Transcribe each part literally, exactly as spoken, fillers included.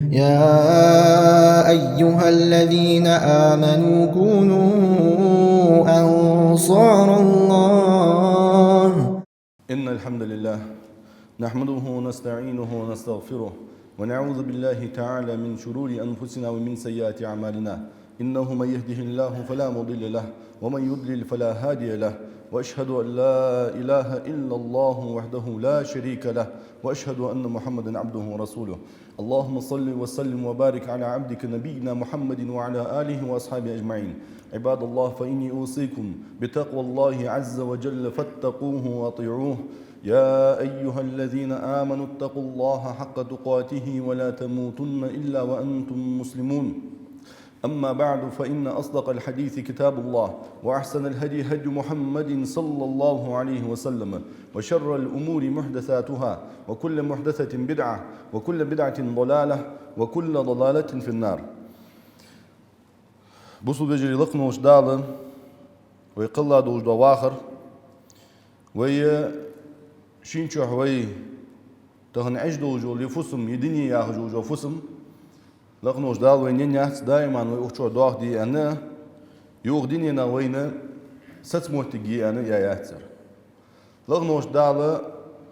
يا أيها الذين آمنوا كونوا أنصار الله. إن الحمد لله نحمده ونستعينه ونستغفره، ونعوذ بالله تعالى من شرور أنفسنا ومن سيئات أعمالنا. إنه من يهده الله فلا مضل له، ومن يضلل فلا هادي له، وأشهد أن لا إله إلا الله وحده لا شريك له، وأشهد أن محمدا عبده ورسوله. اللهم صل وسلم وبارك على عبدك نبينا محمد وعلى آله وأصحابه أجمعين. عباد الله، فإني أوصيكم بتقوى الله عز وجل فاتقوه وأطيعوه. يا أيها الذين آمنوا اتقوا الله حق تقاته ولا تموتن إلا وأنتم مسلمون. أما بعد، فإن أصدق الحديث كتاب الله، وأحسن الهدي هدي محمد صلى الله عليه وسلم، وشر الأمور محدثاتها، وكل محدثة بدعة، وكل بدعة ضلالة، وكل ضلالة في النار. Бусалба вежарий, лакха волча Дала вай кхелла долаш дола вахар, вай шийна чухь вай тахан Ӏеш долаш дола е фусам, е дуне яхаш йола фусам, лакха волча Дала вайна енна яц, даиман вай укх чу доахаде аьнна, юха дуненах вайна сацамоттиг е аьнна яь яцар. Лакха волча Дала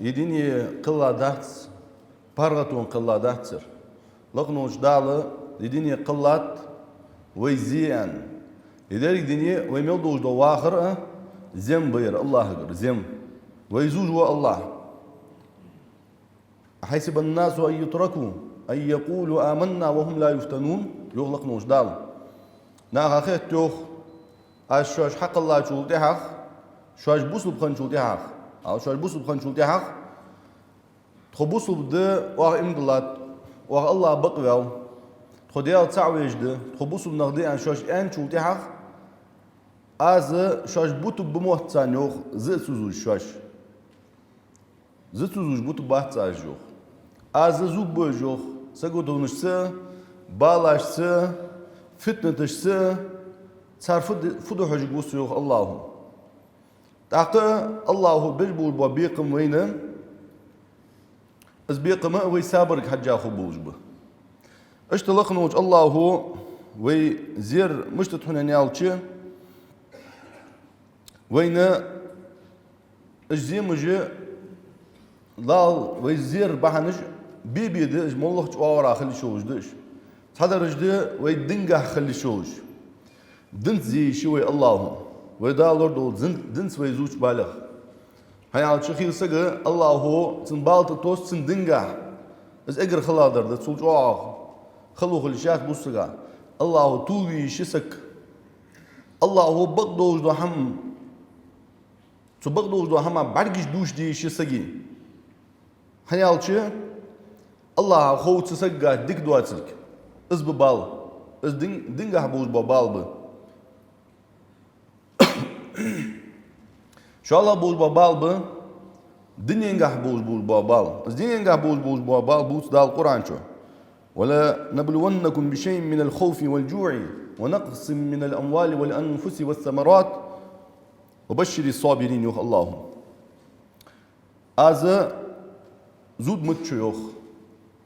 е дуне кхелла дац паргӀатонна, кхелла дац ер. Лакха волча Дала е дуне кхеллад вай зе аьнна. Е деррига дуне, вай мел долаш дола вахар а зем ба ер АллахӀагара, зем. Вай зувш ва АллахӀ. أحسب الناس أن يتركوا أن يقولوا آمنا وهم لا يفتنون, йоах лакха волча Дала. Наха хет, йоах, аз шоаш хьакхеллачул тӀехьагӀа, шоаш бусалба хинначул тӀехьагӀа, ал шоаш бусалба хинначул тӀехьагӀа, тхо бусалба да, оаха иман диллад, оаха АллахӀ бакъваьв, тхо Даьла цаӀ веш да, тхо бусалба нах да аьнна шоаш аьнначул тӀехьагӀа, аз шоаш бутаргба мотт царна, йоах, зу а ца зувш шоаш. Зу ца зувш бутаргбац аз, йоах. Аз зувргба уж, йоах, саготонашца, балашца, фитнаташца, цар фу д-, фу духьожаргва со, йоах АллахӀа. ТӀаккха АллахӀа беш болаш бола бекхам вайна, из бекхам а вай сабарга хьежжа хургболаш ба. Иштта лакха волча АллахӀа вай зер мишта да хьона аьлча, вайна уж земаш а, лал вай зер бахьанаш бе-бе да, уж моллагӀча оагӀорахьа хила йиш йолаш да уж. Цхьадараш да вай дингахьа хила йиш йолаш. Динца зе йиш я вай АллахӀа. Вай Дала лорадолда дин-, динца вай зувча балех. ХӀана аьлча хила саг АллахӀа цун бала тӀатосс цун дингахьа. Из эггара хала дар да, цул чӀоагӀагӀа хало хила йиш яц бусалба сага. АллахӀа тувлаве йиш я саг. АллахӀа бакъдолаш дола хӀама, цу бакъдолаш долча хӀаман бӀаргаш дувшаде йиш я сага. ХӀана аьлча АллахӀа хов цу сагагахьа дика доацилга. Из ба бала. Из дин-, дингахьа болаш бола бала ба. ШоллагӀа болаш бола бала ба дуненгахьа болаш, болаш бола бала. Из дуненгахьа болаш, болаш бола бала бувц Дала Къуръан чу: «ولنبلونكم بشيء من الخوف والجوع ونقص من الأموال والأنفس والثمرات وبشر الصابرين», йоах АллахӀа. Аз зувргма да шо, йоах.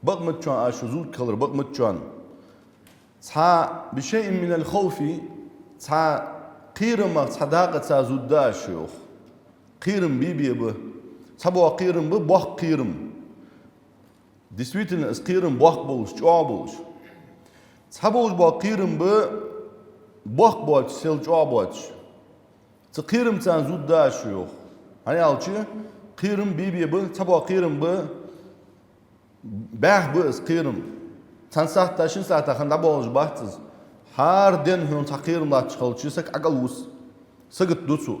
Бакъ ма да шоана аз шо зувргхилар, бакъ ма да шоана. Цхьа بشيء من الخوف, цхьа кхерамах, цхьа дакъаца зувргда аз шо, йоах. Кхерам бе-бе ба. Цхьабола кхерам ба боккха кхерам. Действительно, из кхерам боккха болаш, чӀоагӀа болаш. Цхьаболаш бола кхерам ба боккха боацаш, сел чӀоагӀа боацаш. Цу кхерамца зувргда аз шо, йоах. ХӀана аьлча кхерам бе-бе ба, цхьабола кхерам ба, бӀаьха ба из кхерам. Цхьан сахьата, шин сахьата хинна дӀабоалаш бац из. ХӀара ден хьона цхьа кхерам латташ хилча, саг ӀокӀалвус, сагота ду цо.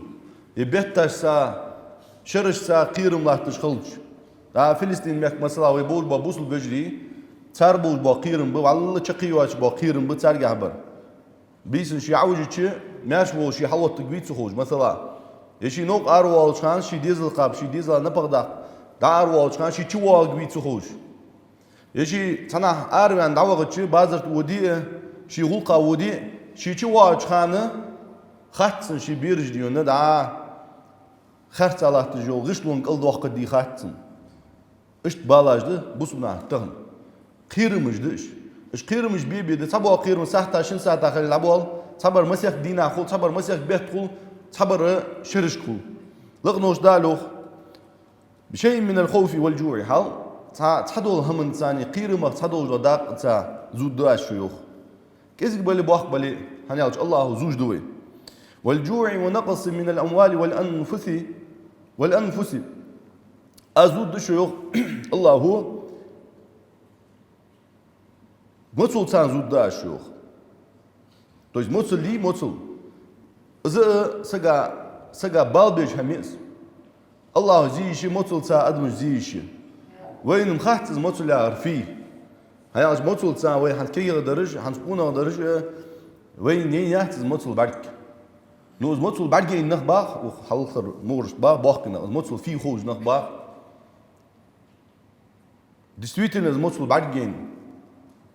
Е бетташца, шерашца кхерам латташ хилча. ДӀа Филистин мехка, масала, вай болаш бола бусалба вежарий, цар болаш бола кхерам ба, вӀалла чаккхе йоацаш бола кхерам ба царгахьа бар. Бийсанна ше Ӏовижача, маьрша волаш ше хьалоттаргвий ца ховш, масала. Е ше новкъа аравоалача хана ше дезал кхаба, ше дезала напагӀа даккха дӀааравоалача хана ше чувоагӀаргвий ца ховш. Е ше цхьаннахьа араваьнна дӀавахача, базар тӀа воде а, ше гӀулакха воде а, ше чувоагӀача хана хац цунна ший бераш дийна дӀа харца латташ йола гӀишлон кӀалдоаккхаргдий хац цунна. Иштта балаш да бусалба наха тахан. Кхерамаш да уж. Уж кхерамаш бе-бе да, цхьабола кхерам сахьата, шин сахьата хилла дӀабоал, цхьабар масех дийнахьа хул, цхьабар масех бетта хул, цхьабар шерашка хул. Лакхача Дала йоах: «بشيء من الخوف والجوع», хьал, цхьа, цхьадола хӀаманца, кхерамах цхьадолча дакъаца зувргда аз шо, йоах. КӀезига бале, боккха бале, хӀана аьлча АллахӀа зувш да вай. «والجوع ونقص من الأموال والأنفس، والأنفس». Аз зувргда шо, йоах АллахӀа, моцалца зувргда аз шо, йоах. То есть моцал лий, моцал. Из а сага, сага бала беш хӀама я из. АллахӀа зе йиш я моцалца адамаш зе йиш. Вайна-м хац из моцал яхар фуй. ХӀана аьлча моцалца вай хӀанз кегийгӀа дараш, хӀанз къонахча дараш, э, вайна яйна яц из моцал бӀарга. Ну, из моцал бӀаргаяйна нах бах, ух, хьалхара могӀарашта бах, боккхий нах, из моцал фуй ховш нах бах. Действительно, из моцал бӀаргаяйна.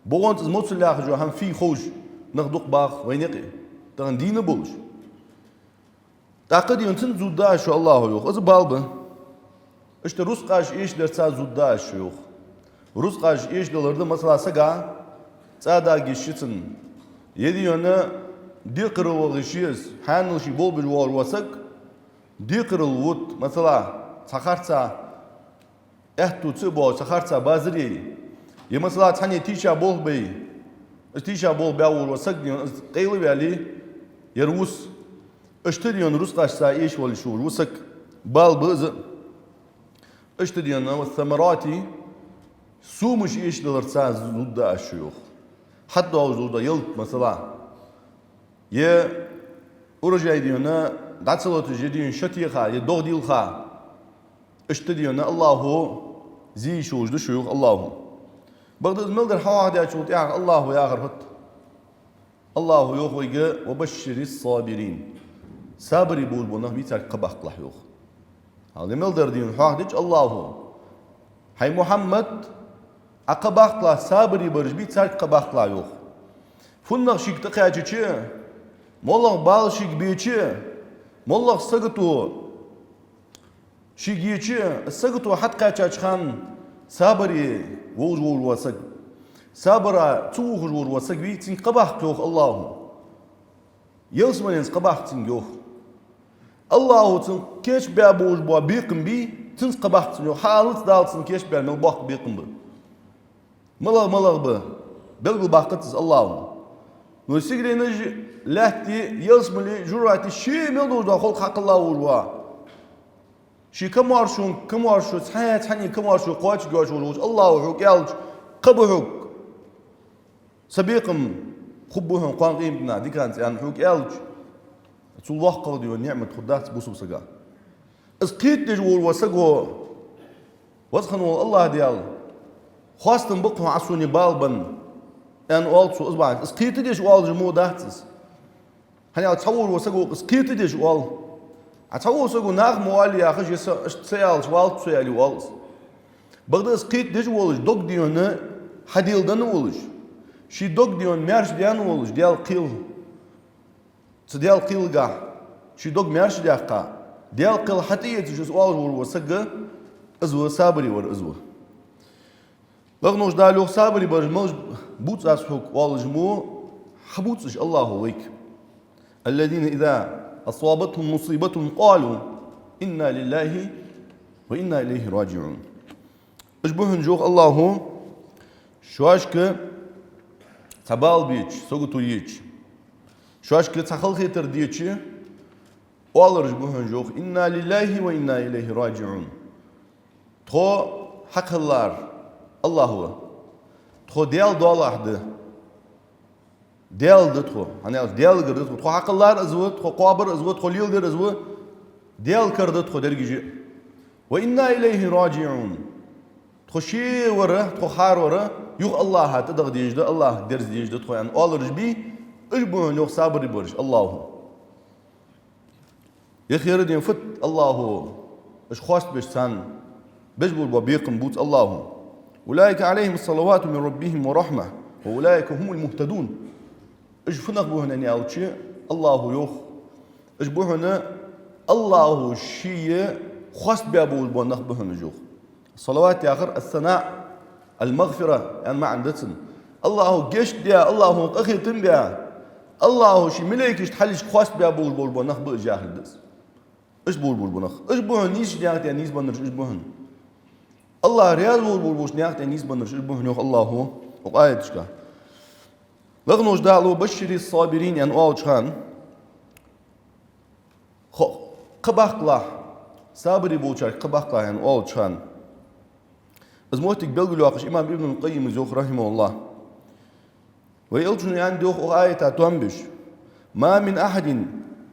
БогӀанца из моцал яхаш йола хӀама фуй ховш нах дукха бах вайна юкъе, тахан дийна болаш. ТӀаккха дийна цунца зувргда аз шо, АллахӀа йоах, из бала ба. Иштта рузкъаш эшадаларца зувргда аз шо, йоах. Рузкъаш эшадалар да, масала, сага цӀа дагийша цунна, е дийна декхарал вахийша из, хьанал ший болх беш воаллаш вола саг декхарал вут, масала, цхьа харца аьттув ца боагӀаш, цхьа харца базар яй. Е, масала, цхьанне тийша болх бай. Из тийша болх баь воаллаш вола саг дийна, из къайла ваьле, ер вус. Иштта дийна рузкъашца эшаваьлаш вола саг, бала ба из. Иштта дийна, «والثمرات», сомаш эшадаларца зувргда аз шо, йоах. ХьатӀадоагӀаш дола ялат, масала, е урожай дийна дӀа ца лоташ, е дийна шо теха, е догӀа дийлха. Иштта дийна АллахӀа зе йиш йолаш да шо, йоах АллахӀа. Бакъда из мел дар хьахьоахадаьчул тӀехьагӀа АллахӀа яхар фуд? АллахӀа йоах вайга: «وبشر الصابرين». Сабаре болаш бола нах бий, царга кхаъ баккхалахь, йоах. Хьал, е мел дар дийна хьоахадича АллахӀа: «ХӀай Мухьаммад, Ӏа кхаъ баккхалахь, сабаре бараш бий, царга кхаъ баккхалахь», йоах. ФуннагӀа шийга тӀакхаьчача, моллагӀа бала шийга беча, моллагӀа сагото шийга еча, сагото хьатӀакхаьчача хана сабаре вовзаш вола саг, сабара ца вувхаш вола саг вий, цунга кхаъ баккха, йоах АллахӀа. Ялсмаленца кхаъ баккха цунга, йоах. АллахӀа цунна кийчбаь болаш бола бекхам бий, цунца кхаъ баккха цунга, йоах. Хьаалац Дала цунна кийчбаьр мел боккха бекхам ба. МалагӀа, малагӀа ба, белгалбаккхац из АллахӀа. Ну, сигаленаш, лаьттеи, ялсмалеи, жожагӀатеи, ше мел долаш дола халкъ хьакхелла волаш ва. Ший камаьршонга камаьршо, цхьа, цхьанне камаьршо кхоачаргйоацаш волаш волча АллахӀа хьога аьлча, кхаъ ба хьога, са бекхам хургба хьона кхоана къематдийнахьа диканца, аьнна хьога аьлча, цул воккхагӀа дийна ниӀмат хургдац бусалба сага. Из кхетадеш вола саго: «Веза хинна вола АллахӀ Даьла, хоастам ба-кх хьона Ӏа сона бала бенна», аьнна оал цо. Из бахьан, из кхетадеш оалаш мо дац из. ХӀана аьлча цхьаволаш вола саго из кхетадеш оал. Ӏа цхьаволча саго наха ма оалий яхаш, е са, иштта ца аьлча валац со аьле оал из. Бакъда из кхетадеш волаш, дог дийна хьаделладенна волаш, ший дог дийна маьрша даьнна волаш, Даьла кхел, цу Даьла кхелгахь ший дог маьрша даьккха, Даьла кхел хьатӀаэцаш из оалаш волаш вола саг, из ва сабаре вар, из ва. Лакхача Дала йоах: «Сабаре бараш малаш бувц аз хьога?» оалаш мо, хьабувц уж АллахӀа вайга. «الذين إذا أصابتهم مصيبة قالوا إنا لله وإنا إليه راجعون». Уж ба хьона, йоах АллахӀа, шоашка цхьа бала беча, сагото еча, шоашка цхьа халахетар деча, оалараш ба хьона, йоах: «إنا لله وإنا إليه راجعون». Тхо хьакхеллар АллахӀ ва. Тхо Даьла доалахьа да. Даьла да тхо. ХӀана аьлча Даьлагара да тхо. Тхо хьакхеллар из ва, тхо кхоабар из ва, тхо леладер из ва. Даьла кара да тхо дерригаш а. «وإنا إليه راجعون». Тхо ше вар, тхо хьавар, юха АллахӀа тӀадагӀа дезаш да, АллахӀага дерза дезаш да тхо, аьнна оалараш бий, уж ба хьона, йоах, сабаре бараш АллахӀа. Яхар дийна фуд АллахӀа уж хоастабеш царна беш бола бекхам бувц АллахӀа. «أولئك عليهم صلوات من ربهم ورحمة وأولئك هم المهتدون». Уж фу нах ба хьона аьлча, АллахӀа йоах, уж ба хьона АллахӀа ший хоастабаь болаш бола нах ба хьона уж, йоах. Салават яхар الثناء Аль-магъфира аьнна маӀан да цун. АллахӀо гешт даь, АллахӀо къахетам баь, АллахӀо ший малейкашта хьалхашка хоастабаь болаш бола нах ба уж, яхилга да из. Уж болаш бола нах. Уж ба хьона нийсача наькъа тӀа нийсбеннараш, уж ба хьона. АллахӀ раьза волаш болча наькъа тӀа нийсбеннараш, уж ба хьона, йоах АллахӀо укх аяташка. Лакхаволча Дала: «وبشر الصابرين», аьнна оалача хана, хо-, кхаъ баккхалахь, сабаре болчарга кхаъ баккхалахь, аьнна оалача хана, из моттиг белгалйоаккхаш, имам Ибн аль-Къаййима йоах, рахьимахӀуллахӀ: Вай Элчано аьннад йоах укх аята товш: «ما من أحد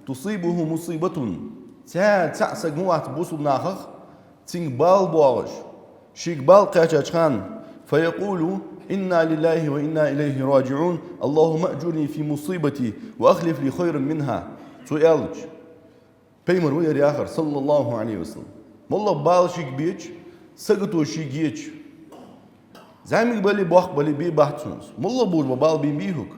تصيبه مصيبة». Цхьа, цхьа саг ма вац бусалба нахах, цунга бала боагӀаш, шийга бала кхаьчача хана, «فيقول: إنا لله وإنا إليه راجعون، اللهم أجرني في مصيبتي وأخلف لي خيرا منها». Цо аьлча, пайхамар ва ер яхар, саллаллахӀу Ӏалайхи ва саллам. МоллагӀа бала шийга беча, сагото шийга еча, зӀамига бале, боккха бале, бе бац цунна из. МоллагӀа болаш бола бала бе бий хьога.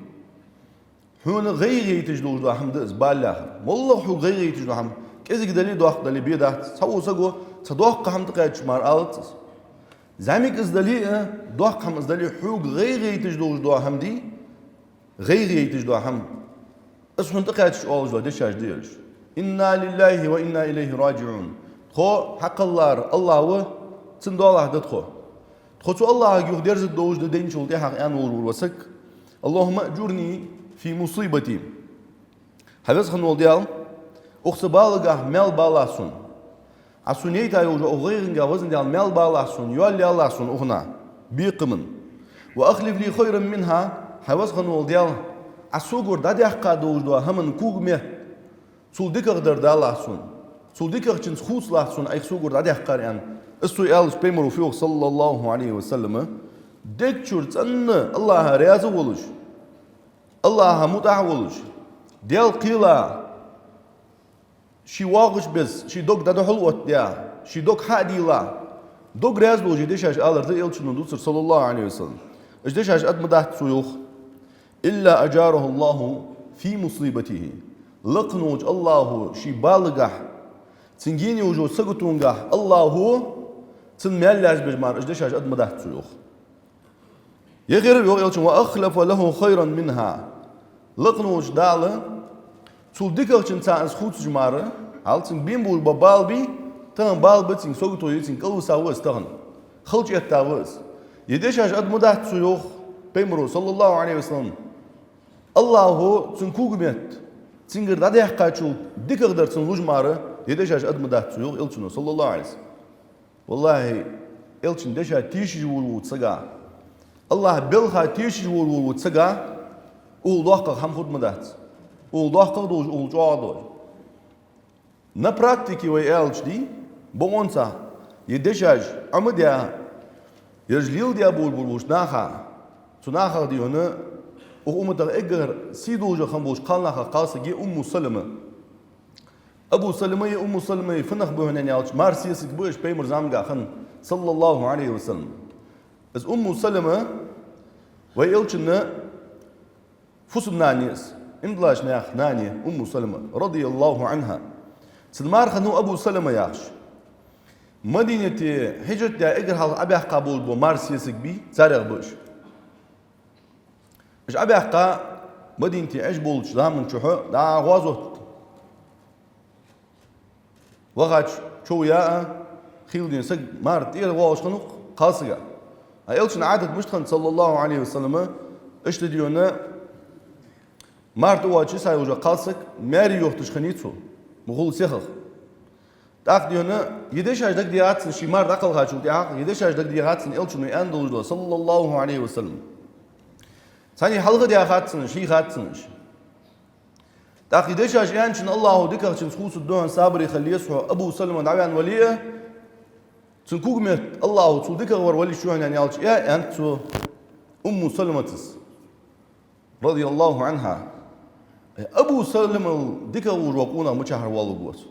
Хьона гӀайгӀа яйташ долаш дола хӀама да из, бала яхар. МоллагӀа хьога гӀайгӀа яйташ дола хӀама, кӀезига дале, доккха дале, бе дац. Цхьавола саго цхьа доккха хӀама тӀакхаьчача мара алац из. ЗӀамига из дале а, доккха хӀама из дале а, хьога гӀайгӀа яйташ долаш дола хӀама дий, гӀайгӀа яйташ дола хӀама, из хьона тӀакхаьчача оалаш дола дешаш да ераш: «إنا لله وإنا إليه راجعون». Тхо хьакхеллар АллахӀ ва, цун доалахьа да тхо. Тхо цу АллахӀага юхадерзаргдолаш да дайначул тӀехьагӀа, аьнна волаш вола саг: «اللهم أجرني في مصيبتي». ХӀай Веза хинна вола Даьла, укх са балагахь маьл балахь сона. Ӏа сона яйта йолча укх гӀайгӀанга, Веза Даьла, маьл балахь сона, йоал ялалахь сона укханна, бекхаман. «وأخلف لي خيرا منها», хӀай Веза хинна вола Даьла, Ӏа согара дӀадаьккха долаш дола хӀаман когаметта цул дикагӀдар далахь сона, цул дикагӀчунца хувцалахь сона Ӏайха согара дӀадаьккхар, аьнна. Из цо аьлча, пайхамаро фу йоах, саллаллахӀу Ӏалайхи ва саллам, дег чура цӀенна, АллахӀа раьза волаш, АллахӀа мутӀахьа волаш, Даьла кхелла, ше воагӀаш беза, ший дог дӀадухьал оттадаь, ший дог хьа а дийлла, дог раьза долаш ер дешаш алар да Элчано дувцар, саллаллахӀу Ӏалайхи ва саллам. Уж дешаш аргда ма дац цо, йоах: «إلا أجاره الله في مصيبته». Лакхаволча АллахӀо ший балагахь, цунга енна йолча саготонгахь АллахӀо цунна маьл лаьрхӀа беш мара уж дешаш аргда ма дац цо, йоах. Е хӀара, йоах Элчано: «وأخلف له خيرا منها». Лакхаволча Дала цул дикагӀчунца из хувцаш мара, хьал цунга бен болаш бола бала бий, тахан бала ба цунга, сагото я цунга, кӀалвиса ва из тахан, халча этта ва из. Ер дешаш аргда ма дац цо, йоах пайхамаро, саллаллахӀу Ӏалайхи ва саллам. АллахӀо цун когаметта цунгара дӀадаьккхачул дикагӀдар цунна луш мара, ер дешаш аргда ма дац цо, йоах Элчано, саллаллахӀу Ӏалайхи ва саллам. ВаллахӀи, Элчан дешах тешаш волаш волча сага, АллахӀа белха тешаш волаш волча сага укхул доккхагӀа хӀама хургда ма дац. Укхул доккхагӀа долаш, укхул чӀоагӀа долаш. На практике вай аьлча дий, бокъонца, ер дешаш Ӏомадаь, ераш леладаь болаш болча наха, цу нахах дий хьона, укх умматах эггара сий долаш хинна болча кхалнахах кхалсаг я Умму Салама. Абу Саламеи Умму Саламеи фу нах ба хьона аьлча, мар-сесаг ба уж пайхамара замангахь хинна, саллаллахӀу Ӏалайхи ва саллам. Из Умму Салама вай Элчан фусам-нана я из, иман диллача наьха нана я Умму Салама, радияллахӀу Ӏанха. Цун мар хиннав Абу Салама яхаш. Мадинате хьижрат даь эггара хьалха Ӏобаьккха болаш бола мар-сесаг бий, царех ба уж. Уж Ӏобаьккха, Мадинате Ӏеш болча заман чухь дӀа гӀазот вахача, чов яа, хийла дий хьона, саг мар тӀера воагӀаш хиннав-кх кхалсага. А Элчан Ӏадат мишта хиннад, саллаллахӀу Ӏалайхи ва саллам, иштта дий хьона, мар тӀа воагӀача йисай йолаш кхалсаг маьре йохийташ хиннай цо, мухул сехах. ТӀаккха дий хьона, ер дешаш дагадехад цунна, ше мар дӀакхелхачул тӀехьагӀа, ер дешаш дагадехад цунна Элчано аьнна долаш дола, саллаллахӀу Ӏалайхи ва саллам. Цхьанне хьалха даьхад цунна, хьийхад цунна уж. ТӀаккха ер дешаш аьнначунна АллахӀо дикагӀчунца хувцаргда хьона, сабаре хила еза хьо, Абу Салама дӀаваьнна вале а, цун когаметта АллахӀо цул дикагӀвар валийта ва хьона аьлча, аьннад цо Умму Саламатас, радияллахӀу Ӏанха. Абу Саламал дикагӀа волаш вола къонах мичахьара воалларгва цо?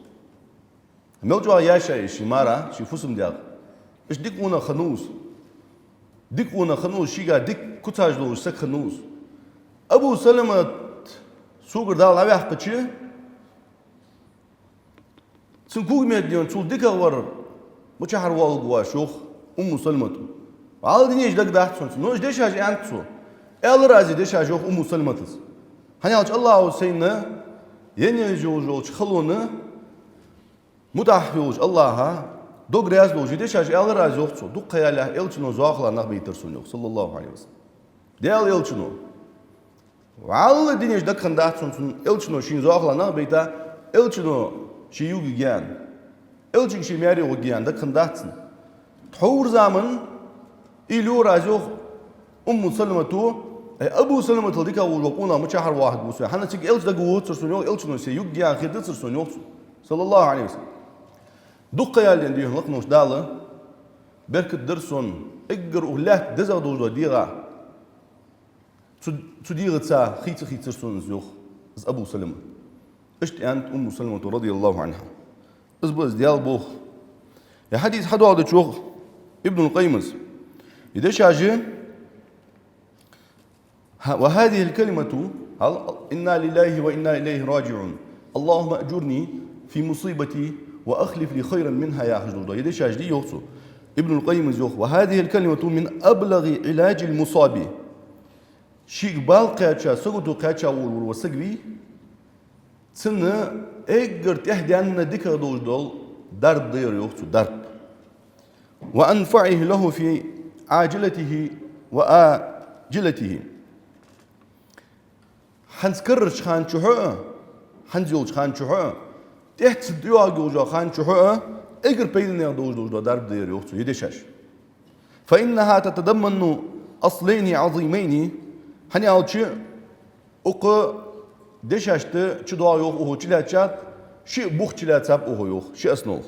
Мел чӀоагӀа яьшай ший мара, ший фусам-даьх. Иштта дика къонах хиннав из. Дика къонах хиннав из, шийга дика куцаш долаш саг хиннав из. Абу Саламат согара Дала дӀаваьккхача, цун когаметта дий хьона цул дикагӀвар мичахьара воалларгва шоана, йоах Умму Саламата. ВӀалла динеша дагадоагӀа цунна. Но уж дешаш аьннад цо. Аьлар аз из дешаш, йоах Умму Саламатас. ХӀана аьлча АллахӀо сайна енна езаш йолча халона мутӀахьа йолча АллахӀа дог раьза долаш из дешаш аьлар аз, йоах цо. Дукха ха ялалехь Элчано зоахалах нах байтар сона, йоах, саллаллахӀу Ӏалайхи ва саллам. Даьла Элчано. ВӀалла динеша дага хиннадац цунна, цунна Элчано шийна зоахалах нах байта, Элчано ше ювргья аьнна, Элчанга ше маьре гӀоргья аьнна дага хиннадац цунна. Тхьовра заман уйла йора аз, йоах, Умму Саламата, э, Абу Саламатал дикагӀа волаш вола къонах мичахьара вахаргва со, хӀана аьлча цига Элча дага вувцар сона, йоах, Элчано ше ювргья аьнна хетацар сона, йоах цо, саллаллахӀу Ӏалайхи ва саллам. Дукха ха ялале, дий хьона, лакхаволча Дала беркат дир сона, эггара укх лаьтта дезагӀа долаш дола дегӀа. Цу, цу дегӀаца хийца хийцар сона из, йоах, из Абу Салама. Иштта аьннад Умму Саламата, радияллахӀу Ӏанха. Из ба из Даьла болх. Ер хьадис хьадоаладича, йоах Ибнул Къаййима, ер дешаш, ха-, وهذه الكلمة, хӀа, إنا لله وإنا إليه راجعون. اللهم أجرني في مصيبتي وأخلف لي خيرا منها, яхаш дола ер дешаш дий, йоах цо. Ибнул Къаййима йоах: وهذه الكلمة من أبلغ علاج المصاب. Шийга бала кхаьча, сагото кхаьча волаш вола саг вий, цунна эггара тӀехденна дикагӀа долаш дола дарба да ер, йоах цо, дарба. وأنفعه له في عاجلته وآجلته. ХӀанз карарча хана чухь а, хӀанз йолча хана чухь а, тӀехьа цунна тӀайоагӀаш йолча хана чухь а, эггара пайдане долаш дола дарба да ер, йоах цо, ер дешаш. فإنها تتضمن أصلين عظيمين, хӀана аьлча укх дешашта чудоагӀа, йоах, укхо чулаьцад, ши бух чулаьцаб укхо, йоах, ши основа.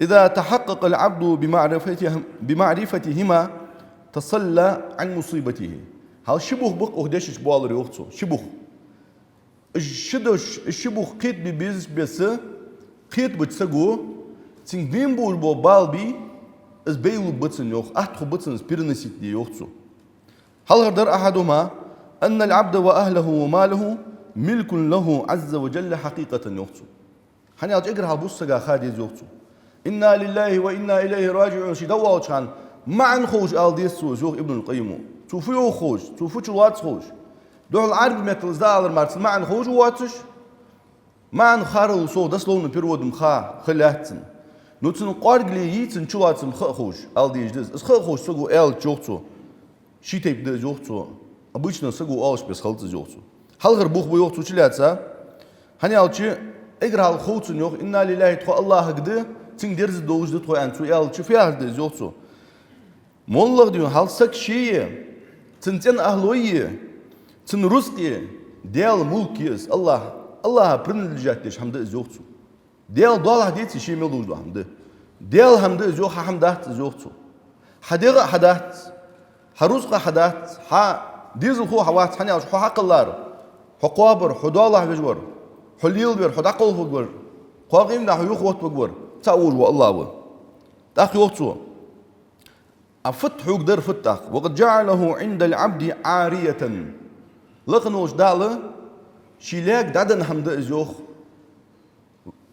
إذا تحقق العبد بمعرفتهم-، بمعرفتهما تسلى عن مصيبته. ХӀа, ши бух ба-кх укх дешашка боалар, йоах цо, ши бух. Уж ши дош, уж ши бух кхетабе безача беса, кхетабеча саго, цунга дена болаш бола бала бий, из бейлургба цунна, йоах, атта хургба цунна из переносить де, йоах цо. Хьалхардаргда: أحدهما أن العبد وأهله وماله ملك له عز وجل حقيقة, йоах цо. ХӀана аьлча эггара хьалха бусалба сага ха деза, йоах цо. إنا لله وإنا إليه راجعون ше дӀаоалача хана маӀан ховш ала деза цо из, йоах Ибнул Къаййима. Цо фу йоах ховш, цо фу чулоац ховш. Духхьал Ӏарбий меттала из дӀаалар мара цун маӀан ховш а воацаш, маӀан харал сов дословно перевод-м ха хила лаьцад цунна. Но цун кӀоаргал йий, цун чулоацам ха а ховш, ала дезаш да из. Из ха а ховш саго аьлча, йоах цо, ши тайпа да из, йоах цо. Обычно саго оалаш беса хилац из, йоах цо. Хьалхара бух ба, йоах цо, чулаьца. ХӀана аьлча эггара хьалха хов цунна, йоах, إنا لله, тхо АллахӀага да, цунга дерза долаш да тхо аьнна цо аьлча, фу яхаш да из, йоах цо. МоллагӀа, дий хьона, хьал саг ше а, цун цӀен ахӀлой а, цун рузкъ а Даьла мулк я из, АллахӀ, АллахӀа принадлежать деш хӀама да из, йоах цо. Даьла доалахьа деций, ше мел долаш дола хӀама да. Даьла хӀама да из, йоах, хьа хӀама дац из, йоах цо. Хьа дегӀ а хьа дац, хьа рузкъ а хьа дац, хьа дезалхо а хьа вац, хӀана аьлча хьо хьакхеллар, хьо кхоабар, хьо доалахьа веш вар, хьо лелавер, хьо дӀакхалхавергвар, кхоакъийна дийнахьа хьо юхаоттавергвар цаӀ волаш вола АллахӀ ва. ТӀаккха йоах цо: а фуд хьога дар, фуд тӀаккха? وقد جعله عند العبد عارية. Лакхаволча Дала ший лаьга дӀаденна хӀама да из, йоах.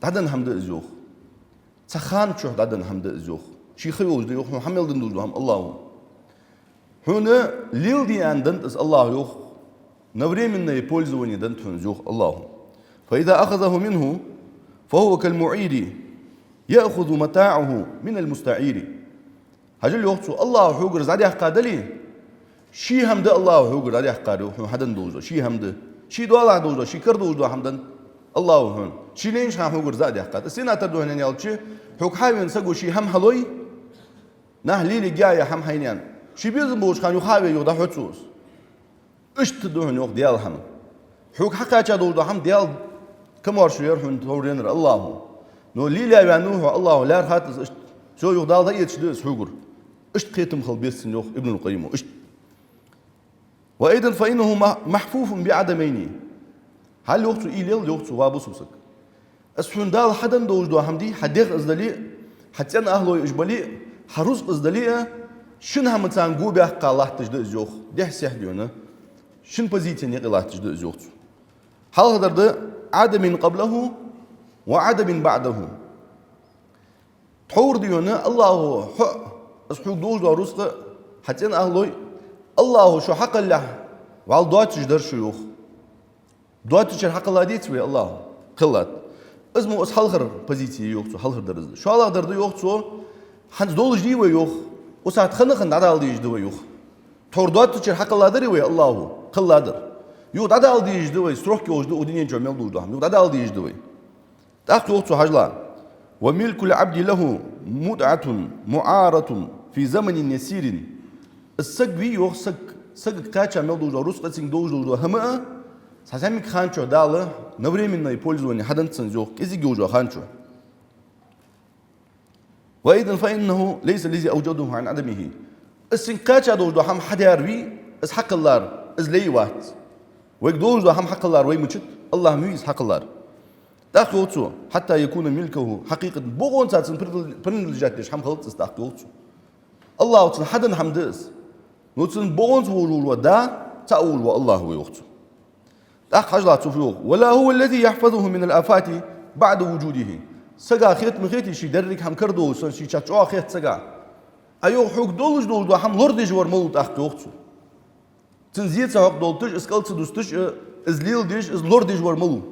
ДӀаденна хӀама да из, йоах. Цхьа хана чухь дӀаденна хӀама да из, йоах. Ший ха йолаш да, йоах, хьона хьа мел денна долаш дола хӀама АллахӀо. Хьона леладе аьнна деннад из АллахӀо, йоах. На временное пользование деннад хьона из, йоах, АллахӀо. فإذا أخذه منه فهو كالمعير يأخذ متاعه من المستعير. Хьажал, йоах цо, АллахӀо хьогара из дӀадаьккха дале, ший хӀама да АллахӀо хьогара дӀадаьккхар, йоах, хьона хьаденна долаш дола ший хӀама да. Ший доалахьа долаш дола, ший кара долаш дола хӀама деннад АллахӀо хьона. Ший лайнача хана хьогара из дӀадаьккхад. Из сенна тара да хьона аьлча, хьога хьавена саго ший хӀама хьалой, нах лелаергья ер хӀама хьайна аьнна, ше безам болча хана юха хьаве, юха дӀахьо цо из. Иштта да хьона, йоах, Даьла хӀама. Хьога хьакхаьча долаш дола хӀама Даьла камаьршо яр хьона, товр енар АллахӀо. Но лелаяь ваьннав хьо, АллахӀо лаьрхӀад из иштта. Всё, юха Дала дӀаэцаш да из хьогара. Иштта кхетам хила беза цунна, йоах Ибнул Къаййима. Иштта. وأيضا فإنه م-، محفوف بعدمين. Хьал, йоах цо, уйла ел, йоах цо, ва бусалба саг. Из хьона Дала хьаденна долаш дола хӀама дий, хьа дегӀ из дале а, хьа цӀен ахӀлой уж бале а, хьа рузкъ из дале а, шин хӀамаца го баьккха латташ да из, йоах, дехьа-сехьа, дий хьона. Шин позицена юкъе латташ да из, йоах цо. Хьалхардаргда: عدم قبله وعدم بعده. Тхьовра, дий хьона, АллахӀо хьо а, Из хьога долаш дола рузкъа, хьа цӀен ахӀлой, АллахӀо шо хьакхеллехь, вӀалла доацаш дар шо, йоах. Доацачар хьакхелла деций вай АллахӀо? Кхеллад. Из мо из хьалхара позици я, йоах цо, хьалхара дар из. ШоллагӀдар да, йоах цо, хӀанз долаш дий вай, йоах, укх сахьате хана-хана дӀадала дезаш да вай, йоах. Тхьовра доацачар хьакхелла дарий вай АллахӀо? Кхелла дар. Юха дӀадала дезаш да вай, срок йолаш да укх дунен чу мел долаш дола хӀама, юха дӀадала дезаш да вай. ТӀаккха йоах цо, хьажал: «وملك العبد له متعة معارة في زمن يسير». Из саг вий, йоах, саг, сагага кхаьча мел долаш дола рузкъа, цунга долаш дола хӀама а, цхьа зӀамига хана чу Дала на временное пользование хьаденнад цунна, йоах, кӀезига йолаш йола хана чу. «وأيضا فإنه ليس الذي أوجده عن عدمه». Из цунга кхаьча долаш дола хӀама хьадаьр вий, из хьакхеллар, из лай вац. Вайга долаш дола хӀама хьакхеллар вай мичад, АллахӀ ма вий из хьакхеллар. ТӀаккха йоах цо: «حتى يكون ملكه حقيقة». Бокъонца цунна придл-, принадлежать деш хӀама хилац из, тӀаккха йоах цо. АллахӀо цунна хьаденна хӀама да из. Но цунна бокъонца волаш вола да, цаӀ волаш вола АллахӀ ва, йоах цо. ТӀаккха хьажал цо фу йоах: «ولا هو الذي يحفظه من الآفات بعد وجوده». Сага хет ма хетий, ше деррига хӀама карадолаш санна, ше чӀоагӀа хет сага. А йоах, хьога долаш долаш дола хӀама лорадеш вар малув, тӀаккха йоах цо. Цун зе ца хьокхадоалийташ, из кӀал ца дусташ, из леладеш, из лорадеш вар малув?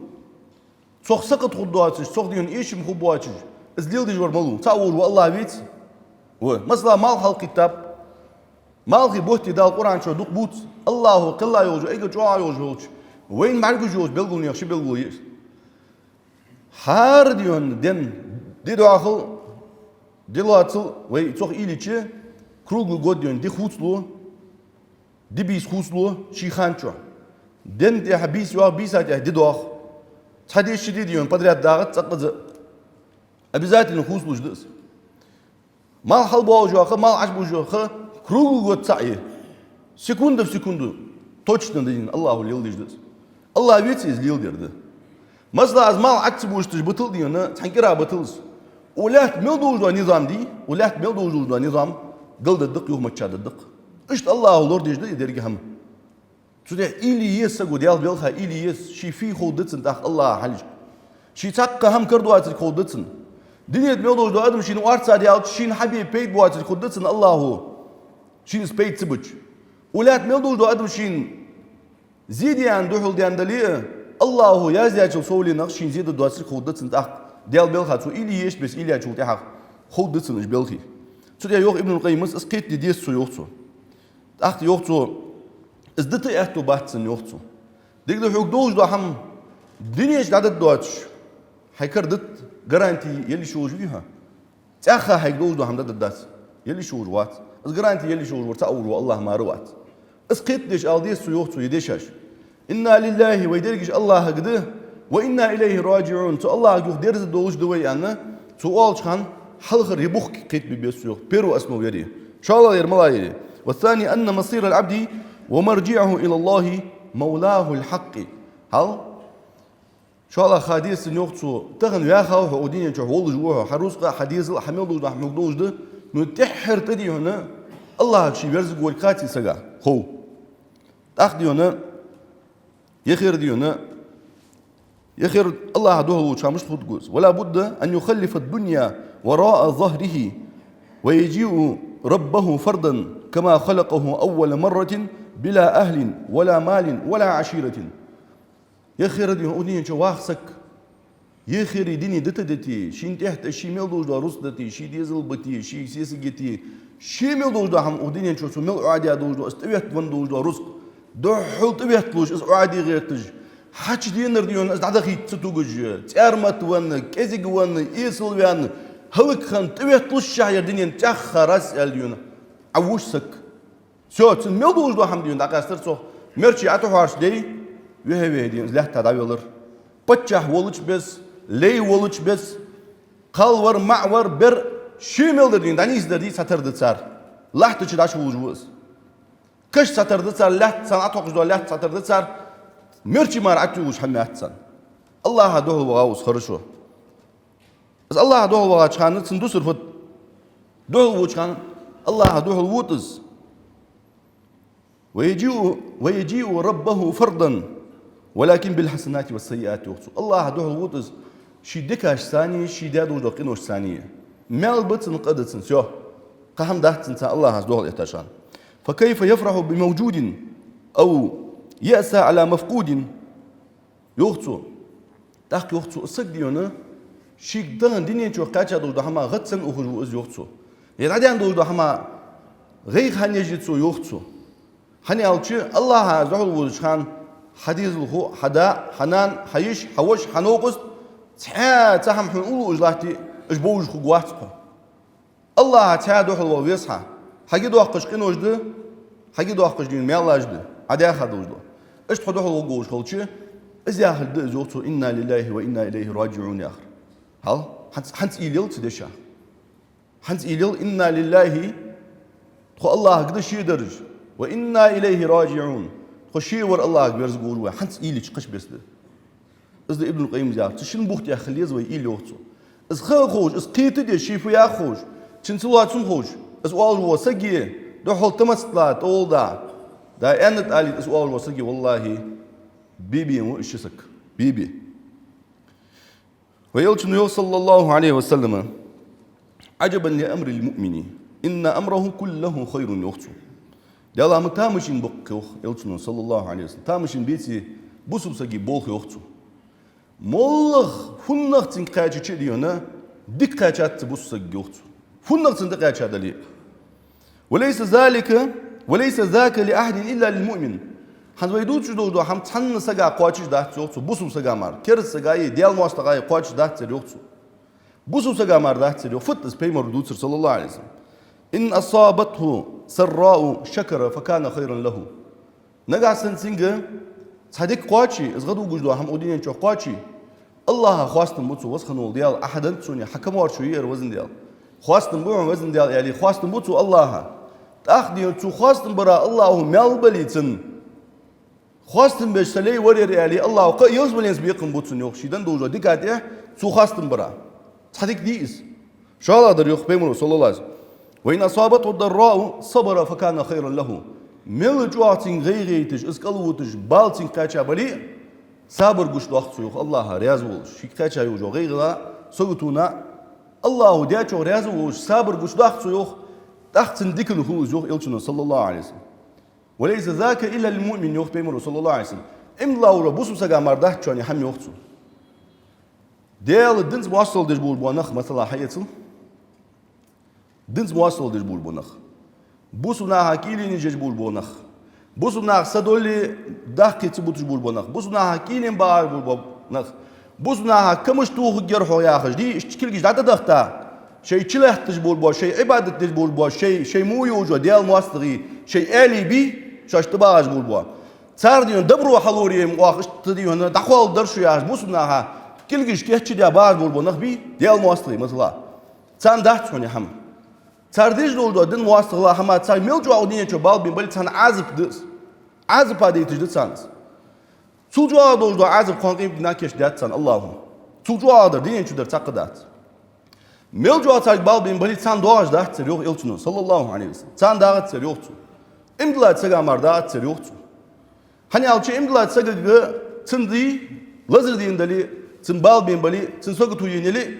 Цох сакхат хургдоацаш, цох дийна эшам хургбоацаш, из леладеш вар малув? ЦаӀ волаш вола АллахӀ веций? Ва, масала, малх хьалкхийттаб. Малхий бутт Дала Къуръан чу дукха бувц. АллахӀо кхелла йолча, эггара чӀоагӀа йолаш йолча, вайна бӀаргагуш йолча белгалонех ши белгало я из. ХӀара дийна ден ди доахал, ди лоацал вай цох уйла йича, круглый год дийна ди хувцалу, ди бийса хувцалу ший хана чу. Ден тӀехьа бийса йоагӀа, бийса тӀехьа ди доагӀа. Цхьа ди, ши ди дийна подряд дагӀац цӀаккха из. Обязательно хувцалуш да из. Малх хьалбоагӀаш йола ха, малх Ӏочубужаш йола ха, круглый год цаӀ я. Секунда в секунду точно дийна АллахӀо леладеш да из. АллахӀ веций из леладер да? Масала, аз малх Ӏочу ца бужийташ битал дийна, цхьан кӀира битал из. Укх лаьтта мел долаш дола низам дий, укх лаьтта мел долаш дола низам галдергда-кх, юхамаччадергда-кх. Иштта АллахӀо лорадеш да из деррига хӀама. Цу тӀа уйла е еза саго, Даьла белха уйла е еза, ший фу ховргда цунна тӀаккха АллахӀа хьалхашка. Ший цхьаккха хӀама карадоацилга ховргда цунна. Дунен тӀа мел долаш дола адам шийна орцагӀа даьлча, шийна хьабе пайда боацилга ховргда цунна АллахӀа, шийна из пайда ца бича. Укх лаьтта мел долаш дола адам шийна зе де аьнна духьал даьнна дале а, АллахӀа яздаьчул совгӀа ленах шийна зе дергдоацилга ховргда цунна тӀаккха. Даьла белха цо уйла еш беса уйла яьчул тӀехьагӀа ховргда цунна уж белхий. Цу тӀа йоах Ибнул Къаййима, из кхетаде деза цо, йоах цо. ТӀаккха йоах цо, из дита аьттув бац цунна, йоах цо. Дика да, хьога долаш дола хӀама дунен чу дӀадергдоацаш, хьай кара дита гаранти яла йиш йолаш вий хьо? ЦӀаьхха хьайга долаш дола хӀама дӀадергдац, яла йиш йолаш вац. Из гаранти яла йиш йолаш вар цаӀ волаш вола АллахӀ мара вац. Из кхетадеш ала деза цо, йоах цо, ер дешаш. «إنا لله», вай дерригаш АллахӀага да, «وإنا إليه راجعون», цу АллахӀага юха дерза долаш да вай аьнна, цо оалача хана хьалхара ер бухк кхетабе беза цо, йоах, первая основа ер я. ШоллагӀа ер малагӀа я? «والثاني أن مصير العبد ومرجعه إلى الله مولاه الحق». Хьал? ШоллагӀа ха деза цунна, йоах цо, тахан ваьхав хьо, укх дунен чу волаш ва хьо, хьа рузкъа, хьа дезал, хьа мел долаш дола хӀама хьога долаш да, но тӀеххьара тӀа дийна АллахӀага ше верзаргволга хаций сага? Хов. ТӀаккха дийна, яхар дийна, яхар АллахӀа духьал волча хана мишта хургва из? «ولا بد أن يخلف الدنيا وراء ظهره ويجيء ربه فردا كما خلقه أول مرة بلا أهل ولا مال ولا عشيرة». Яхар дийна укх дунен чу ваха саг, яхари дини дита дите, шийна тӀехьа тӀа ший мел долаш дола рузкъа дите, ший дезал бите, ший сесаг йите, ший мел долаш дола хӀама укх дунен чу цо мел Ӏоадаь долаш дола, из тӀаветтавенна долаш дола рузкъа, духхьал тӀаветталуш, из Ӏоаде гӀерташ, хьачуденар дийна из дӀадахийта ца тугаш, цӀармат венна, кӀезига венна, эсала ваьнна, хӀалакхинна тӀаветталушшехь ер дунен тӀехьа раз аьлла дийна Ӏовуш саг. Всё, цун мел долаш дола хӀама дийна дӀакъаьстар цох. Мерчи ӀотӀахьорча дей, вехьа-вехьа дийна из лаьтта дӀавелар. Паччахь волча беса, лай волча беса, кхалвар, маӀвар, бер, ший мел дар дийна дӀанийсдар дий, цхьатарра да цар. Лахьта чу дӀачувулаш ва из. Каш цхьатарра да цар, лаьтта царна ӀотӀатохаш дола лаьтта цхьатарра да цар, мерчи мара ӀотӀайолаш хӀама яц царна. АллахӀа духьал вагӀа из, хорошо. Из АллахӀа духьал вагӀача хана цунна дусар фуд? Духьал воалача хана АллахӀа духьал вода из. «ويجيء، ويجيء ربه فردا ولكن بالحسنات والسيئات», йоах цо. АллахӀа духьал вода из ший дикашцеи, ший даь долаш дола къиношцеи. Маьл ба цун, къа да цун, всё. Кхы хӀама дац цунца АллахӀаца духьал эттача хана. فكيف يفرح بموجود أو يأسى على مفقود. Йоах цо. ТӀаккха йоах цо, саг дийна, шийга дахана дунен чу кхаьча долаш дола хӀама гӀад санна ухаш ва из, йоах цо. Е дӀадаьнна долаш дола хӀама гӀайгӀа хӀана еш я цо, йоах цо. ХӀана аьлча, АллахӀаца духьал волча хана хьа дезалхо, хьа да, хьа нана, хьа йиша, хьа воша, хьа новкъост, цхьа цхьа хӀама хьона уллув уж латте, уж бовзаш хургвац хьо. АллахӀаца цхьа духьал вала веза хьо. Хьа гӀа доаккхаш къинош да, хьа гӀа доаккхаш дийна маьлаш да, Ӏа даьха долаш да. Иштта хьо духьал варгволаш хилча, из яхилга да из, йоах цо, إنا لله وإنا إليه راجعون яхар. Хьал, хӀанз, хӀанз уйла ел цу дешах. ХӀанз уйла ел, إنا لله, тхо АллахӀага да ше дарж, وإنا إليه راجعون, тхо ше вар АллахӀага верзаргволаш ва, хӀанз уйла йича кхыча беса да. Из да Ибн Къаййима яхар. Цу шин бух тӀа хила еза вай уйла, йоах цо. Из ха а ховш, из кхетаде, ший фу я а ховш, цун ца лоацам ховш, из оалаш вола саг, духьал тамаст ла, тӀолда, да аьннад алийта, из оалаш вола саг, валлахӀи, бе-бе ва из ши саг. Бе-бе. Вай Элчано йоах, صلى الله عليه وسلم: عجبا لأمر المؤمن إن أمره كله خير, йоах цо. Даьла, ма тамашийна ба-кх, йоах Элчано, صلى الله عليه وسلم. Тамашийна беций бусалба сага болх, йоах цо. МоллагӀа, фуннагӀа цунга кхаьчача а дийна, дика кхаьчад цу бусалба сага, йоах цо. ФуннагӀа цунна дӀакхаьча дале а. وليس ذلك، وليس ذاك لأحد إلا للمؤمن. ХӀанз вай дувцаш долаш дола хӀама цхьанна сага кхоачаш дац, йоах цо, бусалба сага мара. Кераста сага е Даьла моастагӀа е кхоачаш дац ер, йоах цо. Бусалба сага мара дац ер, йоах. Фуд из пайхамара дувцар, صلى الله عليه وسلم: إن أصابته سراء شكر فكان خيرا له. Нагахьа санна цунга цхьа дика кхоаче, из гӀадвугаш дола хӀама укх дунен чу кхоаче, АллахӀа хоастам бу цо, веза хинна вола Даьла, Ӏа хьаденнад сона, хьа камаьршо я ер, везан Даьла. Хоастам бу хьона, везан Даьла, аьле, хоастам бу цо АллахӀа. ТӀаккха дийна цо хоастам бара АллахӀа маьл бале цунна, хоастам беш са лай вар ер, аьле, АллахӀа кхы а ялсмаленца бекхам бу цунна, йоах, ше денна долаш дола дика тӀа цо хоастам бара. Цхьа дика дий из? ШоллагӀдар, йоах пайхамара, صلى الله عليه وسلم: وإن أصابته ضراء صبر فكان خيرا له. Мел чӀоагӀа цунга гӀайгӀа яйташ, из кӀалвуташ, бала цунга кхаьча бале а, сабар гучадоаккх цо, йоах, АллахӀа раьза волаш. Шийга кхаьча йолча гӀайгӀана, саготона, АллахӀа даьчох раьза волаш, сабар гучадоаккх цо, йоах, тӀаккха цунна дикана хул из, йоах Элчано, صلى الله عليه وسلم. وليس ذاك إلا للمؤمن, йоах пайхамара, صلى الله عليه وسلم. Иман дилла волча бусалба сага мара дац шоана хӀама, йоах цо. Даьла динца моастагӀал деш болаш бола нах, масала, хьаэцал. Динца моастагӀал деш болаш бола нах. Бусалба наха кӀийленаш еш болаш бола нах. Бусалба наха са доале даккхий ца буташ болаш бола нах. Бусалба наха кӀийлен багӀаш болаш бола нах. Бусалба наха камаш тохаргьяр хьо яхаш, дий, иштта кулгаш дӀатӀадахийта, шоай чулоаттадеш болаш бола, шоай Ӏибадат деш болаш бола, шоай, шоай мо йолча Даьла моастагӀий, шоай аьлий бий, шоашта багӀаш болаш бола. Цар дийна дабро хьалур ем оаха, иштта дийна дӀакхалдар шо яхаш, бусалба наха кулгаш кийчдаь багӀаш болаш бола нах бий, Даьла моастагӀий, масала. Царна дац хьона хӀама. Цар деш долаш дола дин моастагӀал хӀама, цар мел чӀоагӀа дунен чу бала бе бале, царна Ӏазап да из. Ӏазапа дайташ да царна из. Цул чӀоагӀа долаш дола Ӏазап кхоана къематдийнахьа кийчдаьд царна АллахӀа. Цул чӀоагӀа дар, дунен чу дар цхьаккха дац. Мел чӀоагӀа царга бала бе бале, царна доагӀаш дац ер, йоах Элчано, صلى الله عليه وسلم. Царна дагӀац ер, йоах цо. Иман диллача сага мара дагӀац ер, йоах цо. ХӀана аьлча, иман диллача сагага цун дий, лазар дийна дале, цунна бала бе бале, цунна сагото енна яле,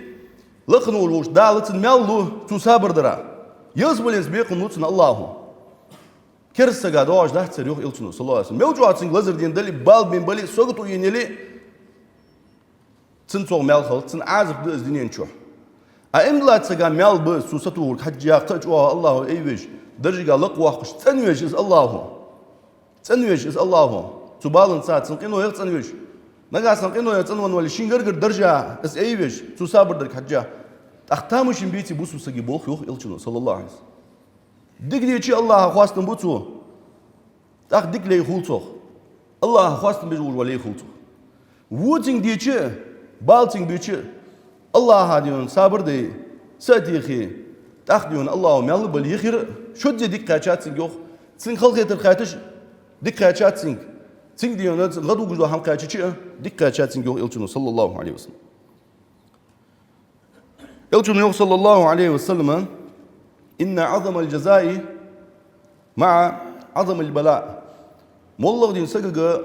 лакха волаш волча Дала цунна маьл лу, цо сабар дара. Ялсмаленца бекхам лу цунна АллахӀа. Кераста сага доагӀаш дац ер, йоах Элчано, صلى الله عليه وسلم. Мел чӀоагӀа цунга лазар дийна дале, бала бе бале, сагото енна яле, цунна цох маьл хилац, цунна Ӏазап да из дунен чу. А иман диллача сага маьл ба из, цо сатохарга хьежжа, кхы а чӀоагӀа АллахӀа айвеш, даржага лакхвоаккхаш, цӀенвеш из АллахӀа. ЦӀенвеш из АллахӀа. Цу баланца, цун къинойх цӀенвеш. Нагахьа санна къинойх цӀенвенна вале, шийна гаргара даржа из айвеш, цо сабар дарга хьежжа. ТӀаккха тамашийна беций бусалба сага болх, йоах Элчано, صلى الله عليه وسلم. Дика дича АллахӀа хоастам бу цо. ТӀаккха дика лай хул цох. АллахӀа хоастам беш волаш вола лай хул цох. Во цунга дича, бала цунга бича, АллахӀа дийна сабар дай, са а техе, тӀаккха дийна АллахӀа маьл бале, йихира, шозза дика кхаьчад цунга, йоах. Цунга халахетар кхаьчача, дика кхаьчад цунга. Цунга дийна гӀадвугаш дола хӀама кхаьчача, дика кхаьчад цунга, йоах Элчано, صلى الله عليه وسلم. Элчано йоах, صلى الله عليه وسلم: إن أعظم الجزاء مع أعظم البلاء. МоллагӀа дийна сагага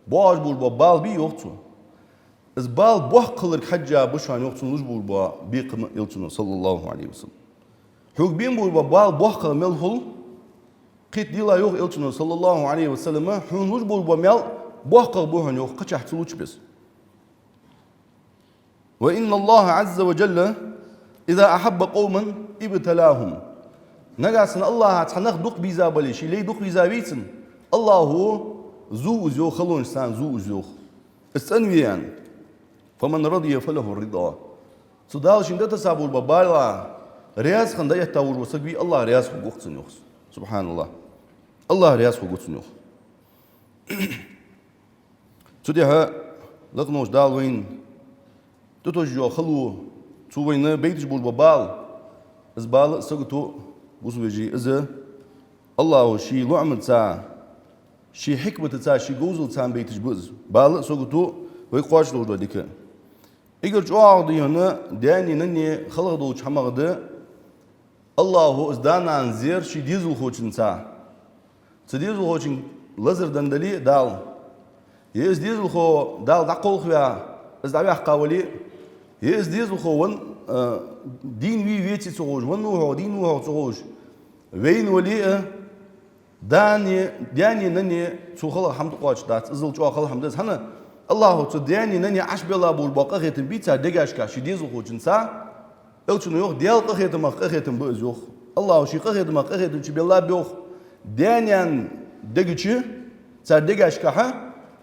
боагӀаш болаш бола бала бий, йоах цо. Из бала боккха хиларга хьежжа ба шоана, йоах, цунна луш болаш бола бекхам, Элчано, صلى الله عليه وسلم. Хьога бен болаш бола бала боккхагӀа мел хул, кхетаделахь, йоах Элчано, саллаллахӀу Ӏалайхи ва саллам, хьона луш болаш бола маьл боккхагӀа ба хьона, йоах, кхычахьа ца луча беса. «وإن الله عز وجل إذا أحب قوما ابتلاهم». Нагахь санна АллахӀа цхьа нах дукха беза бале, ший лай дукха веза вий цунна, АллахӀа зув из, йоах, халонаш санна зув из, йоах. Из цӀена ве аьнна. «فمن رضي فله الرضا». Цу Дала шийна дӀатесса болаш бола бала раьза хинна дӀаэтта волаш вола саг вий, АллахӀ раьза хургва-кх цунна, йоах. СубхьаналлахӀ. АллахӀ раьза хургва цунна, йоах. Цу тӀехьа лакхаволча Дала вайна тӀатосса йола хало, цо вайна байташ болаш бола бала, из бала а, сагото а, бусалба вежарий, из АллахӀа ший лоӀамаца, ший хьикматаца, ший говзалца байташ ба из. Бала а, сагото а, вай кхоачаш долаш дола дика а. Эггара чӀоагӀа, дий хьона, даьнеи наннеи халагӀа долча хӀамах да АллахӀа из да-нана зер ший дезалхочунца. Цу дезалхочунга лазар денна дале а Дала, е из дезалхо Дала дӀакхалхаваь, из дӀаваьккха вале а, е из дезалхо венна, а, дийна вий, веций ца ховш, венна ва хьогӀ, дийна ва хьогӀ ца ховш, вайна вале а, даьнеи, даьнеи наннеи цу халагӀа хӀама тӀакхоачаш дац, иззал чӀоагӀа хала хӀама да из. ХӀана? АллахӀа цу даьнеи наннеи Ӏаш белла болаш бола къахетам бий цар дегашка ший дезалхочунца, Элчано йоах, Даьла къахетамах къахетам ба из, йоах. АллахӀа ший къахетамах къахетам чубелла ба, йоах, даь-наьна дега чу, цар дегашкахьа,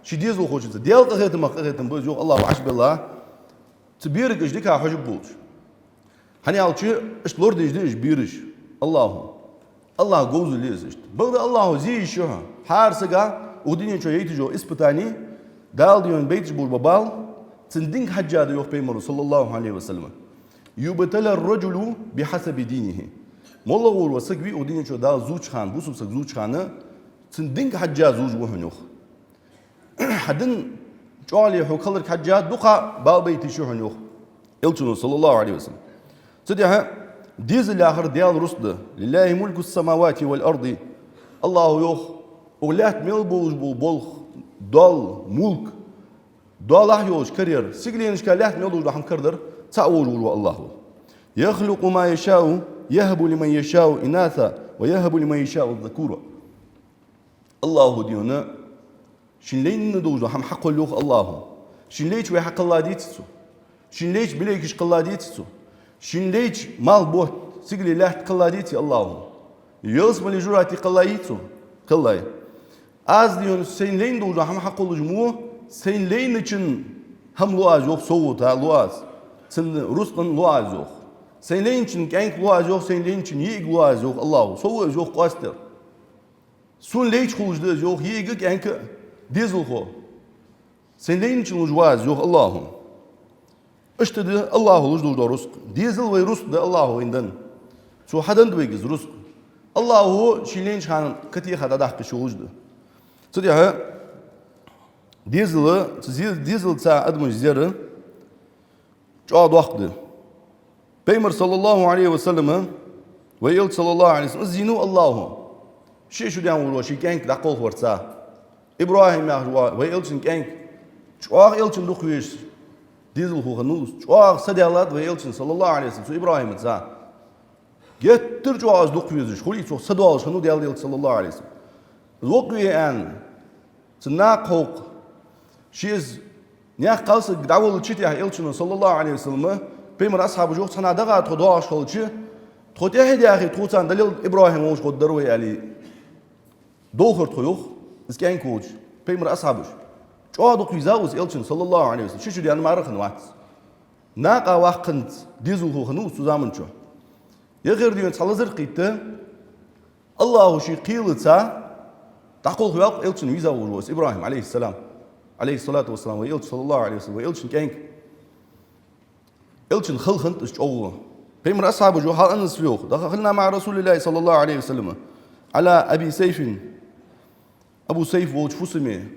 ший дезалхочунца. Даьла къахетамах къахетам ба из, йоах, АллахӀа Ӏаш белла цу берага уж дика хьожаргболаш. ХӀана аьлча, иштта лорадеш да уж бераш АллахӀа. АллахӀа говзал я из иштта. Бакъда АллахӀа зе йиш я хьа. ХӀара сага укх дунен чу яйташ йола испытани, Дала, дий хьона, байташ болаш бола бала, цун динга хьежжа да, йоах Пайхамара, саллаллахӀу Ӏалайхи ва саллам. «يبتلى الرجل بحسب دينه». МоллагӀа волаш вола саг вий укх дунен чу Дала зувча хана, бусалба саг зувча хана, цун динга хьежжа зувш ва хьона, йоах. Хьа дин чӀоагӀа ле хьога хиларга хьежжа дукха бала байташ я хьона, йоах Элчано, саллаллахӀу Ӏалайхи ва саллам. Цу тӀехьа дезал яхар Даьла рузкъа да. «لله ملك السماوات والأرض». АллахӀа йоах, укх лаьтта мел болаш бола болх, доал, мулк, доалахьа йолаш караяр, сигаленашка, лаьтта мел долаш дола хӀама карадар цаӀ волаш вола АллахӀ ва. «يخلق ما يشاء يهب لمن يشاء إناثا ويهب لمن يشاء الذكور». АллахӀа, дий хьона, шийна лайна долаш дола хӀама хьакхолл, йоах АллахӀа. Шийна лайча вай хьакхелладеций цо? Шийна лайча билейкаш кхелладеций цо? Шийна лайча малх, бутт, сигале, лаьтта кхелладеций АллахӀа? Ялсмале, жожагӀате кхеллайий цо? Кхеллай. Аз, дий хьона, сайна лайна долаш дола хӀама хьакхоллаш мо, сайна лайначун хӀама лу аз, йоах, совгӀата лу аз. Цун рузкъан лу аз, йоах. Сайна лайначун кӀаьнк лу аз, йоах, сайна лайначун йиӀиг лу аз, йоах АллахӀа. Сов ва из, йоах, къоастадаьр. Сона лайча хулаш да из, йоах, йиӀиг а, кӀаьнк а, дезалхо. Сайна лайначун луш ва аз, йоах АллахӀа. Иштта да АллахӀа луш долаш дола рузкъа. Дезал вай рузкъа да АллахӀа вайна денна. Цо хьаденнад вайга из рузкъа. АллахӀа шийна лайнача хана катеха дӀадаккха йиш йолаш да. Цу тӀехьа дезала, цу зе-, дезалца адамаш зер чӀоагӀа доккха да. Пайхамар, саллаллахӀу Ӏалайхи ва саллам, вай Элча, саллаллахӀу Ӏалайхи ва саллам, из зийнав АллахӀа ши шу даьнна волаш вола ший кӀаьнк дӀакхалхаварца. ИбрахӀим яхаш вола вай Элчан кӀаьнк чӀоагӀа Элчанна дукха везаш, дезалхо хиннав из, чӀоагӀа са даьллад вай Элчанна, саллаллахӀу Ӏалайхи ва саллам, цу ИбрахӀимаца. Геттара чӀоагӀа из дукха везаш хулий, цох са доалаш хиннав Даьла Элча, саллаллахӀу Ӏалайхи ва саллам. Из воккха ве аьнна, цун накха хьокха. Ший из наькха кхалсаг дӀаволлача тӀехьа Элчано, саллаллахӀу Ӏалайхи ва саллам, Пайхамара асхьабаша йоах, цхьаннахьа дагӀа тхо доагӀаш хилча, тхо тӀехьа даьхе, тхоца далил ИбрахӀим волча гӀоргдар вай, аьле, довхар тхо, йоах, из кӀаьнк волча Пайхамара асхьабаша. ЧӀоагӀа дукха везав из Элчанна, саллаллахӀу Ӏалайхи ва саллам, ши шу даьнна мара хиннавац. Накха ваккханца дезалхо хиннав из цу заман чу. Яхар, дий хьона, цхьа лазар кхийтта, АллахӀа ший кхелаца дӀакхалхаваьккхав Элчанна везаш волаш вола из ИбрахӀим, Ӏалайхи ссалам, Ӏалайхи ссалату вассалам, вай Элча, саллаллахӀу Ӏалайхи ва саллам, вай Элчан кӀаьнк. Элчанна хала хиннад из чӀоагӀа. Пайхамара асхьабаша йоах, хьал Анаса йоах: «دخلنا مع رسول الله صلى الله عليه وسلم على أبي سيف». Абу Сайф волча фусаме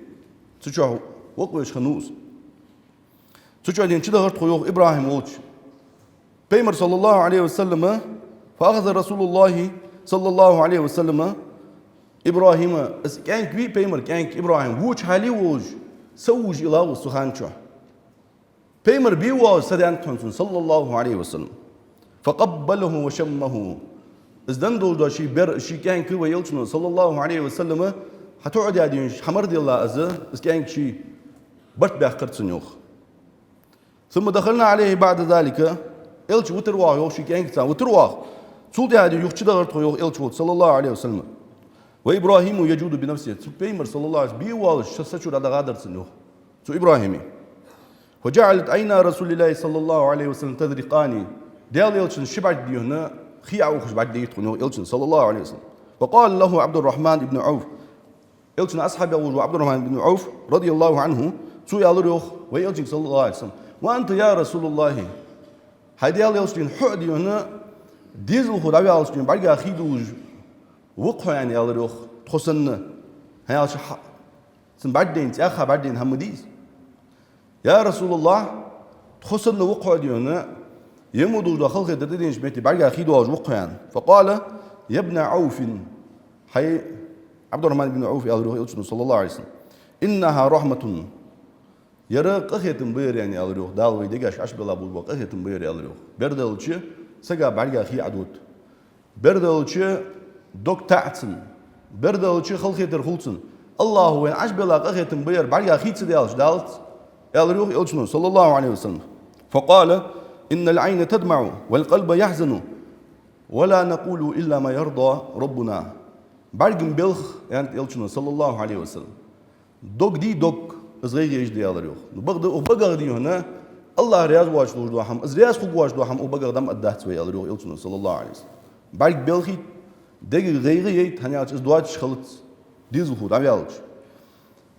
цу чу вокъавеш хиннав из. Цу чу, дий хьона, чудахар тхо, йоах, ИбрахӀим волча. Пайхамар, саллаллахӀу Ӏалайхи ва саллам, «فأخذ رسول الله صلى الله عليه وسلم إبراهيم», из кӀаьнк вий, Пайхамара кӀаьнк ИбрахӀим, воча хьале волаш, са вувш илав из цу хана чу. Пайхамар бе воагӀаш са даьннад хьона цунна, саллаллахӀу Ӏалайхи ва саллам. «فقبله وشمه». Из денна долаш дола ший бер, ший кӀаьнк вай Элчано, саллаллахӀу Ӏалайхи ва саллам, хьатоӀадаь дийна, хьамарделла из, из кӀаьнк ший барт баьккхар цунна, йоах. ثم دخلنا عليه بعد ذلك. Элча витар вагӀа, йоах, ший кӀаьнкаца витар вагӀа. Цул тӀехьагӀа юха чудахар тхо, йоах, Элча волча, саллаллахӀу Ӏалайхи ва саллам. وإبراهيم يجود بنفسه. Цу пайхамар, саллаллахӀу Ӏалайхи ва саллам, бе волаш, са, са чура дӀадахадар цунна, йоах, цу ИбрахӀима. فجعلت عينا رسول الله صلى الله عليه وسلم تذرفان. Даьла Элчан ши бӀарг дийна хий Ӏоухаш бӀарг дайра тхона, йоах, Элчан, саллаллахӀу Ӏалайхи ва саллам. فقال له عبد الرحمن بن عوف. Элчан асхьабех вола Ӏабдуррахьман бин Ӏауф, радияллахӀу Ӏанху, цо аьлар, йоах, вай Элчанга, саллаллахӀу Ӏалайхи ва саллам: وأنت يا رسول الله. ХӀай Даьла Элча, хьо а дийна, дезалхо дӀаваьлча дийна бӀарга хий долаш ва-кх хьо, аьнна, аьлар, йоах, тхо санна. ХӀана аьлча хьа-, цун бӀаргадайна, цӀаьхха бӀаргадайна хӀама ма дий из. يا رسول الله, тхо санна ва-кх хьо а дийна, е мо долаш дола халахетар тӀадийнача метте бӀарга хий долаш ва-кх хьо, аьнна. فقال: يا ابن عوف. ХӀай Ӏабдуррахьман бин Ӏауф, аьлар, йоах, Элчано, саллаллахӀу Ӏалайхи ва саллам: إنها رحمة. Ер къахетам ба ер, аьнна, аьлар, йоах, Дала вай дегашка Ӏочубелла болаш бола къахетам ба ер, аьлар, йоах. Бер далча сага бӀарга хий Ӏодода. Бер далча дог таӀа цун. Бер далча халахетар хул цун. АллахӀа вайна Ӏочубелла къахетам ба ер, бӀарга хий ца даьлча далац, аьлар, йоах, Элчано, саллаллахӀу Ӏалайхи ва саллам. فقال: إن العين تدمع والقلب يحزن ولا نقول إلا ما يرضى ربنا. БӀарг-м белх, аьннад Элчано, саллаллахӀу Ӏалайхи ва саллам. Дог дий, дог, из гӀайгӀа еш да, аьлар, йоах. Ну, бакъда, укх багах дийна АллахӀ раьза воацаш долаш дола хӀама, из раьза хургвоацаш дола хӀама укх багах дӀа ма аргдац вай, аьлар, йоах, Элчано, саллаллахӀу Ӏалайхи ва саллам. БӀарг белхийт, дега гӀайгӀа яйт, хӀана аьлча из доацаш хилац, дезалхо дӀаваьлча.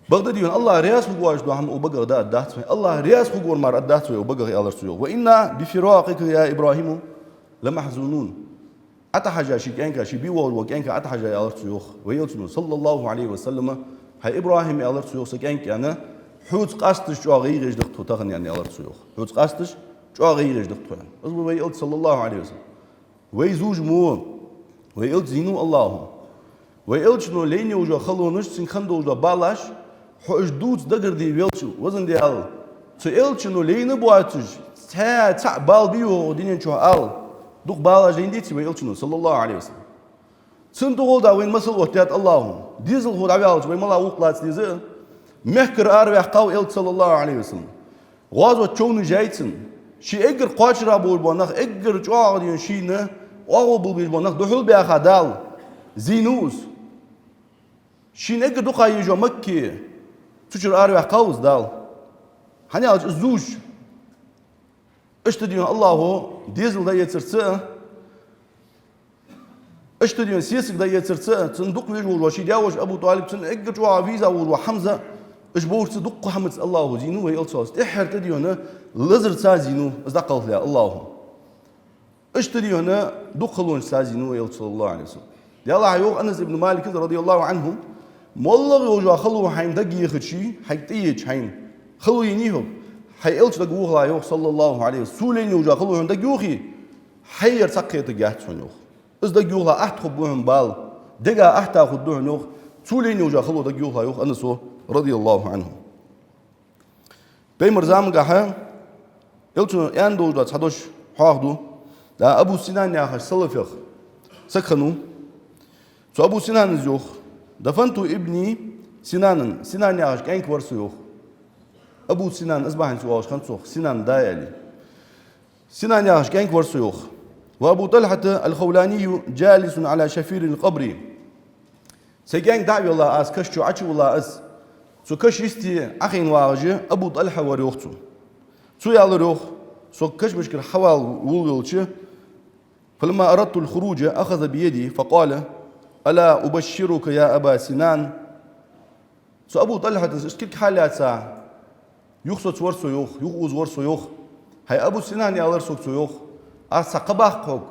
Бакъда, дийна АллахӀ раьза хургвоацаш дола хӀама укх багах дӀа аргдац вай, АллахӀ раьза хургвар мара аргдац вай укх багах, аьлар цо, йоах. وإنا بفراقك يا إبراهيم لمحزونون. ӀотӀахьажа ший кӀаьнка, ший бе воагӀаш волча кӀаьнка ӀотӀахьажа, аьлар цо, йоах, вай Элчано, саллаллахӀу Ӏалайхи ва саллам: хӀай ИбрахӀим, аьлар цо, йоах, са кӀаьнка, аьнна, хьоца къасташ чӀоагӀа гӀайгӀа еш да-кх тхо тахан, аьнна, аьлар цо, йоах. Хьоца къасташ чӀоагӀа гӀайгӀа еш да-кх тхо, аьнна. Из ва вай Элча, саллаллахӀу Ӏалайхи ва саллам. Вай зувш мо, вай Элча зийнав АллахӀа. Вай Элчано лайна йолаш йола халонаш, цунга хинна долаш дола балаш, хьо уж дувца дагарде велча, везан Даьла, цу Элчано лайна боацаш цхьа, цхьаъ бала бий укх дунен чу ала, дукха балаш лайна деций вай Элчано, саллаллахӀу Ӏалайхи ва саллам. Цунна тӀагӀолла вайна масал оттадаьд АллахӀа. Дезалхо дӀаваьлча вай мала воккха лаца деза а, мехкара араваьккхав Элча, саллаллахӀу Ӏалайхи ва саллам. ГӀазот човнаш яьй цунна. Ший эггара кхоачара болаш бола нах, эггара чӀоагӀа дийна шийна оагӀув болаш бола нах духьал баьха Дала. Зийнав из. Шийна эггара дукха езаш йола Макка, цу чура араваьккхав из Дала. ХӀана аьлча из зувш. Иштта дийна АллахӀа дезал дӀаэцарца а, иштта дийна сесаг дӀаэцарца а, цунна дукха везаш волаш вола ший даь-воша Абу ТӀалиб, цунна эггара чӀоагӀа везаш волаш вола Хьамза, уж боврца дуккха хӀамаца АллахӀа зийнав вай Элча. ТӀеххьара тӀадийна лазарца зийнав из дӀакхалхале АллахӀа. Иштта дийна дукха халонашца зийнав вай Элча, саллаллахӀу Ӏалайхи ва саллам. Далла хьайоах Анас ибн Малика, радияллахӀу Ӏанху: моллагӀа йолаш йола хало хьайна дагайехача, хьайга тӀаеча хьайна хало енай хьога, хьай Элча дагавохалахь, йоах, саллаллахӀу Ӏалайхи ва саллам. Цо лайна йолаш йола хало хьона дагайохе, хьай яр цхьаккха кхетаргьяц хьона, йоах. Из дагайохалахь, ахьта хургба хьона бала, дега ахьта хургда хьона, йоах. Цо лайна йолаш йола хало дагайохалахь, йоах Анасо, радияллахӀу Ӏанху. Пайхамара замангахьа Элчано аьнна долаш дола цхьа дош хьоахаду. Да, Абу Синан яхаш салафех саг хиннав. Цу Абу Синана из йоах: دفنت ابني سنانا. Синан яхаш кӀаьнк вар со, йоах. Абу Синан, из бахьан цо оалаш хиннад цох, Синан да аьле. Синан яхаш кӀаьнк вар со, йоах. وأبو طلحة الخولاني جالس على شفير القبر. Сай кӀаьнк дӀа а велла аз, каша чу Ӏочувилла аз, цу каша йисте Ӏохайна вагӀаш Абу ТӀалхьа вар, йоах, цо. Цо аьлар, йоах: со кашамашкара хьавала волавелча, فلما أردت الخروج أخذ بيدي فقال: ألا أبشرك يا أبا سنان؟ Цу Абу ТӀалхьатас иштта кулг хьалаьца, юхасоцавар со, йоах, юхаозавар со, йоах. ХӀай Абу Синан, аьлар сога цо, йоах, аз цхьа кхаъ баккха хьога,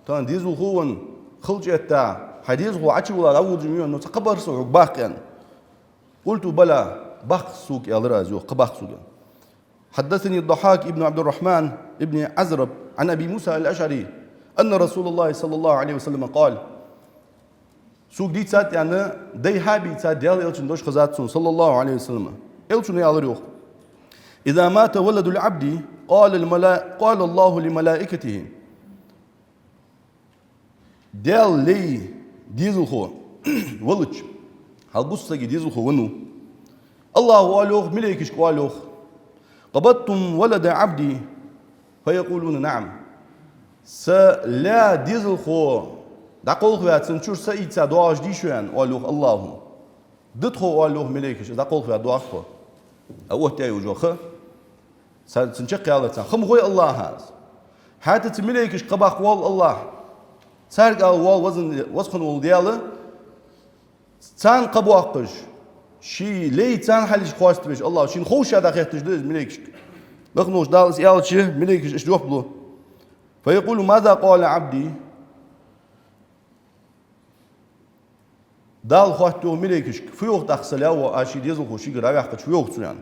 тахан дезалхо венна, хала чу этта, хьай дезалхо Ӏочувилла дӀаводаш ма вий хьо, цхьа кхаъ бар со хьога баккха, аьнна. قلت: بلى, баккха сога, аьлар аз, йоах, кхаъ баккха сога. حدثني الضحاك بن عبد الرحمن بن عزرب عن أبي موسى الأشعري أن رسول الله صلى الله عليه وسلم قال. Сога дийцад, аьнна, дайхьа а бийцад, Даьла Элчан дош хезад сона, саллаллахӀу Ӏалайхи ва саллам. Элчано аьлар, йоах: إذا مات ولد العبد قال الملا-، قال الله لملائكته. Даьла лай дезалхо валача, хьал бусалба сага дезалхо венна ва. АллахӀа оал йоах, малейкашка оал йоах: «قبضتم ولد عبدي؟» فيقولون: «نعم». Са лай дезалхо дӀакхалхаваь, цун чура са ийца доагӀаш дий шо, аьнна, оал йоах АллахӀа. Да, тхо, оал йоах малейкаша, из дӀакхалхаваь доагӀа тхо. А оттаяь йолча ха, цар, цун чакхъялар царна. Ха ма хой АллахӀа из. ХӀаьта цу малейкашка кхаъ баккха воал АллахӀ. Царга ала воал Везан-, Веза хинна вола Даьла, царна кхаъ боаккхаш, ший лай царна хьалхашка хоаставеш АллахӀа, шийна ховш ше дӀахетташ да из малейкашка. Лакха волча Дала из аьлча, малейкаша иштта жоп лу: «فيقول: ماذا قال عبدي؟» Дала хоатт йоах малейкашка: «Фу йоах тӀаккха са лай, а ший дезалхо шийгара дӀаваьккхача, фу йоах цо?»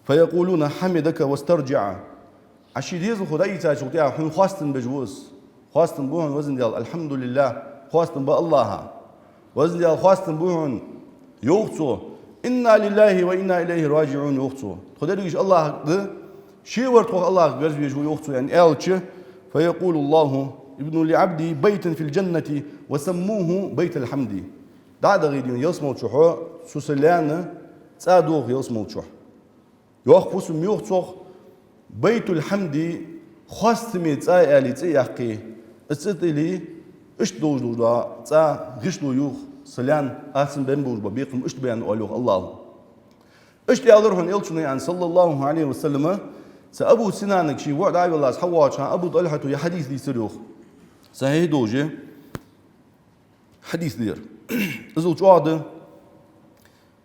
«فيقولون: حمدك واسترجع». Ӏа ший дезалхо дӀаийцачул тӀехьагӀа хьона хоастам беш ва из. Хоастам ба хьона, Везан Даьла, الحمد لله, хоастам ба АллахӀа. Везан Даьла, хоастам ба хьона, йоах цо. «إنا لله وإنا إليه راجعون», йоах цо. Тхо дерригаш АллахӀа да, ше вар тхох АллахӀага верза везаш ва, йоах цо, аьнна аьлча, «فيقول الله: ابنوا لعبدي بيتا في الجنة وسموه بيت الحمد». ДӀа а дахе, ялсмала чухь цу са лайна цӀа доагӀа ялсмала чухь. Йоккха фусам, йоах цох, Байтул-Хьамди, хоастама цӀа аьле цӀи яккхе, из цӀи тӀа ле, иштта долаш дола цӀа гӀишло, йоах, са лайна, аз цунна бен болаш бола бекхам иштта ба, аьнна, оал, йоах, АллахӀа. Иштта аьлар хьона Элчано, аьнна, صلى الله عليه وسلم, цу Абу Синанага ший воӀ дӀа а велла, из хьавоагӀача хана Абу ТӀалхьата ер хьадис дийцар, йоах. Сахьихь долаш хьадис да ер. Иззал чӀоагӀа да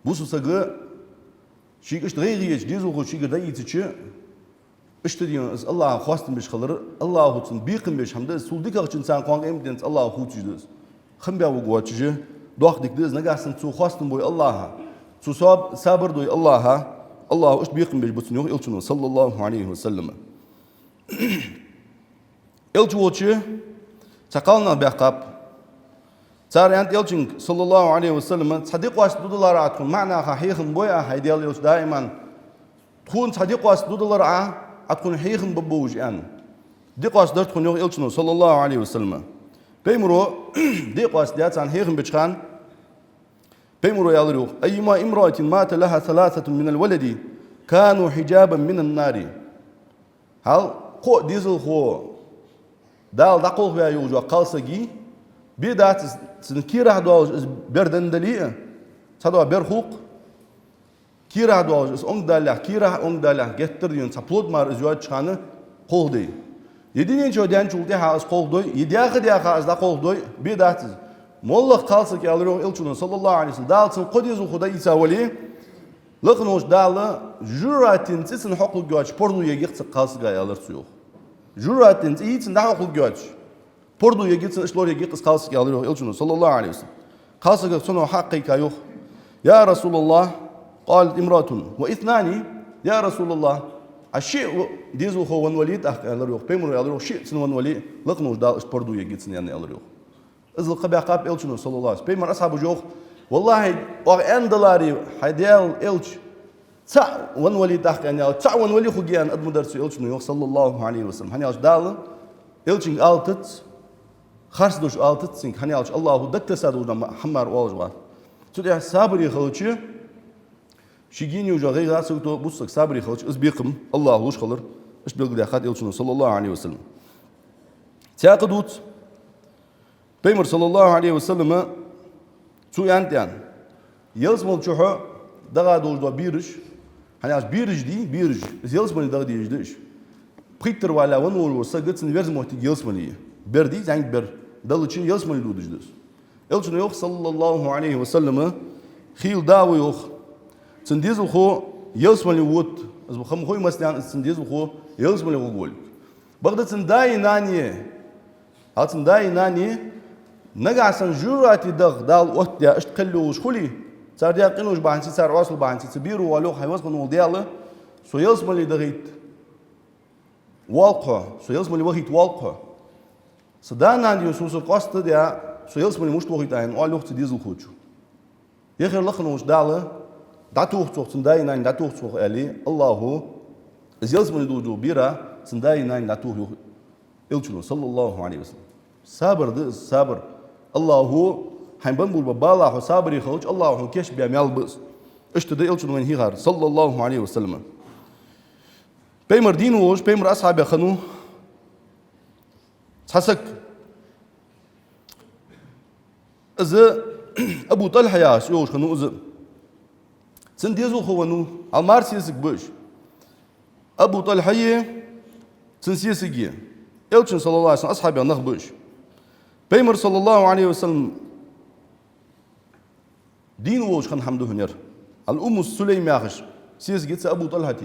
бусалба сага, шийга иштта гӀайгӀа еча дезалхо шийгара дӀаийцача, иштта дийна из АллахӀа хоастам беш хилар, АллахӀа цунна бекхам беш хӀама да из, цул дикагӀчун царна кхоана къематденца АллахӀа хувцаш да из. Хам баь вуг воацаш, доккха дика да из, нагахьа санна цо хоастам бой АллахӀа, цо саб-, сабар дой АллахӀа, АллахӀа иштта бекхам беш ба цунна, йоах Элчано, صلى الله عليه وسلم. Элча волча цхьа кхалнах баьккхаб. Цар аьннад Элчанга, صلى الله عليه وسلم: «Цхьа ди-къоаста дудалара Ӏа тхона, маӀа наха хьехам бой Ӏа, хӀай Даьла Элча, даиман. Тхона цхьа ди-къоаста дудалара Ӏа, Ӏа тхона хьехам бергболаш», аьнна. Ди-къоаста дар тхона, йоах Элчано, صلى الله عليه وسلم. Пайхамаро ди-къоаста даь царна хьехам беча хана, Пайхамаро аьлар, йоах: «أيما امرأة مات لها ثلاثة من الولد كانوا حجابا من النار». Хьал кхо дезалхо Дала дӀакхалхаваь йолаш йола кхалсаг, бе дац из, цун кийрахь долаш из бер денна дале а, цхьадола бер хул-кх, кийрахь долаш из онг даллалехь, кийрахь онг даллалехь, геттара дийна цхьа плод мара из йоацача хана кхалхадой. Е дунен чу даьнначул тӀехьагӀа из кхалхадой, е даьха-даьха из дӀакхалхадой, бе дац из. МоллагӀа кхалсаг, аьлар, йоах Элчано, صلى الله عليه وسلم, Дала цунна кхо дезалхо дӀаийца вале, лакха волча Дала жожагӀатен цӀи цунна хьокхалургйоацаш пордув ергья-кх цу кхалсага, аьлар цо, йоах. ЖожагӀатен цӀи цунна дӀахьокхалургйоацаш пордув ергья цунна, иштта лоръергья-кх из кхалсаг, аьлар, йоах Элчано, صلى الله عليه وسلم. Кхалсага цунах хьакхайка, йоах: «يا رسول الله». قالت امرأة: «وإثنان يا رسول الله؟» Ӏа шиъ дезалхо венна вале тӀаккха, аьлар, йоах. Пайхамаро аьлар, йоах: «Шиъ цунна венна вале, лакха волча Дала иштта пордув ергья цунна», аьнна, аьлар, йоах. Иззал кхаъ баьккхаб Элчано, صلى الله عليه وسلم. Пайхамара асхьабаша йоах: «ВаллахӀи, оаха аьнна даларе, хӀай Даьла Элча, цаӀ венна вале тӀаккха, аьнна, цаӀ венна вале хургья», аьнна, аргдар цо Элчано, йоах, صلى الله عليه وسلم. ХӀана аьлча Дала Элчанга алатац, харц дош алатац цунга, хӀана аьлча АллахӀа дагатесса долаш дола хӀама мара оалаш вац. Цул тӀехьагӀа сабаре хилча, шийга енна йолаш йола гӀайгӀа, сагото, бусалба саг сабаре хилча, из бекхам АллахӀа луш хилар, иштта белгалдаьккхад Элчано, صلى الله عليه وسلم. Цхьаькха дувц, Пайхамара, صلى الله عليه وسلم, цо аьннад, аьнна: ялсмала чухь дагӀа долаш дола бераш, хӀана аьлча бераш дий, бераш, из ялсмале дагӀа дезаш да уж. Пхийттара валлалехь венна волаш вола саг, цун верза моттиг ялсмале я. Бер дий, зӀамига бер, даллача ялсмале додаш да из. Элчано йоах, صلى الله عليه وسلم, хийла да ва, йоах, цун дезалхо ялсмале вода, из ма хой массанена, из цун дезалхо ялсмале гӀоргволга. Бакъда цун даи нанеи, хьал цун даи нанеи нагахьа санна жожагӀате даха Дала оттадаь, иштта кхел йолаш хуле, цар даь къинош бахьанца, цар Ӏоасал бахьанца, цу беро оал, йоах: «ХӀай Веза хинна вола Даьла, со ялсмале дахийта воал-кх хьо, со ялсмале вахийта воал-кх хьо. Са да-нана дийна сона сара къоастадаь, со ялсмале мишта вохийт Ӏа?» — аьнна, оал, йоах, цу дезалхочо. Яхар лакха волча Дала дӀатох цох, цун даи нанеи дӀатох цох, аьле, АллахӀа из ялсмале долаш дола бер цун даи нанеи дӀатох, йоах Элчано, صلى الله عليه وسلم. Сабар да из, сабар. АллахӀо хьайна бан болаш бола бала хьо сабаре хилча, АллахӀо хьона кийчбе маьл ба из. Иштта да Элчано вайна хьийхар, صلى الله عليه وسلم. Пайхамар дийна волаш, пайхамара асхьабех хиннав цхьа саг. Из Абу ТӀалхьа яхаш йолаш хиннав из. Цун дезалхо веннав, хьал мар сесаг ба уж. Абу ТӀалхьеи цун сесаги Элчан, صلى الله عليه وسلم, асхьабех нах ба уж. Пайхамар, صلى الله عليه وسلم, дийна волаш хинна хӀама да хьона ер. Хьал Умму Сулайм яхаш сесаг я цу Абу ТӀалхьата.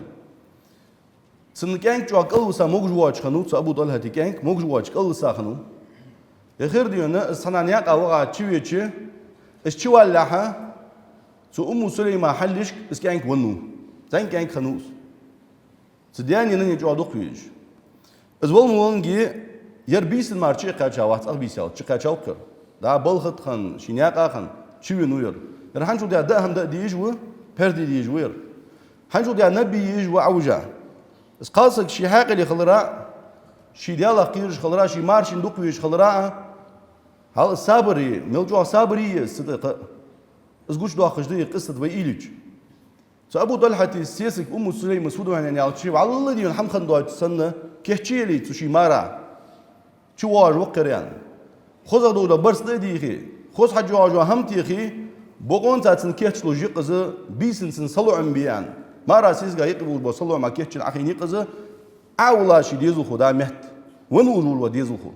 Цун кӀаьнк чӀоагӀа кӀалвиса могаш воацаш хиннав, цу Абу ТӀалхьата кӀаьнк могаш воацаш кӀалвиса хиннав. Ер хир дийна, из цхьан наькъа ваха чувеча, из чувалалехьа, цу Умму Сулайма хьалхашка из кӀаьнк веннав. Цхьан кӀаьнк хиннав из. Цу даьна, наьна чӀоагӀа дукха везаш. Из вална-валнге, ер бийсан мара чу кхаьча вац, ах бийса аьлча, чу кхаьча вац-кх ер. ДӀа балха тӀа хинна, ший наькъа хинна, чувенав ер. Ер хӀанзчул тӀехьа даа хӀама даа дезаш ва, пхьар де дезаш ва ер. ХӀанзчул тӀехьа наб е езаш ва Ӏовижа. Из кхалсаг ший хьаькъале хилара а, ший Даьлах кхераш хилара а, ший маршийна дукха везаш хилара а, хьал из сабаре, мел чӀоагӀа сабаре я из цу тӀа кхы а. Из гучадоаккхаш да ер къиссат вай уйла йича. Цу Абу ТӀалхьата сесаг Умму Сулайма фу ду хьона аьнна аьлча, вӀалла дийна хӀама хинна доацаш санна, кийчъелий цу ший мара, чувоагӀаш ва-кх ер аьнна. ХозагӀа долаш дола барзкъа тӀа а дийхе, хоза хьаж йоагӀаш йола хӀама техе, бокъонца цунна кийчлуш я-кх из, бийсан цунна салоӀам бе аьнна. Мара сесага юкъе болаш бола салоӀам кийчъенна Ӏохайна я-къ из, Ӏовилла ший дезалхо да метта. Венна волаш вола дезалхо.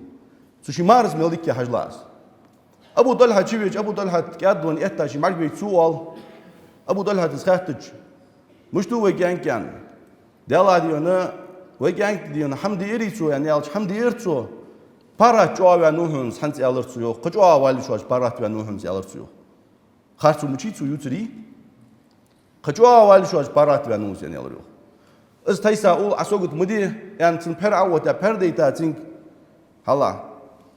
Цу ший мараца мел дика хьажал из. Абу ТӀалхьа чувеча, Абу ТӀалхьа кӀаьдвенна этта ший мӀарга вайта цо оал. Абу ТӀалхьата из хаьттача: «Мишта ва вай кӀаьнк?» — аьнна. «Даьллахьа дийна, вай кӀаьнк дийна, хӀама диарий цо?» — аьнна аьлча, «ХӀама диар цо. ПаргӀата чӀоагӀа ваьннав хьона хӀанз», — аьлар цо, йоах. «Кхы чӀоагӀа валлаш воацаш паргӀата ваьннав хьона из», — аьлар цо, йоах. Харцо мичай цо ювцарий? «Кхы чӀоагӀа валлаш воацаш паргӀата ваьннав из», — аьнна аьлар, йоах. Из тайса ул Ӏа согат ма де, аьнна, цун пхьар Ӏооттаяь, пхьар дайта цунга. Хьажал.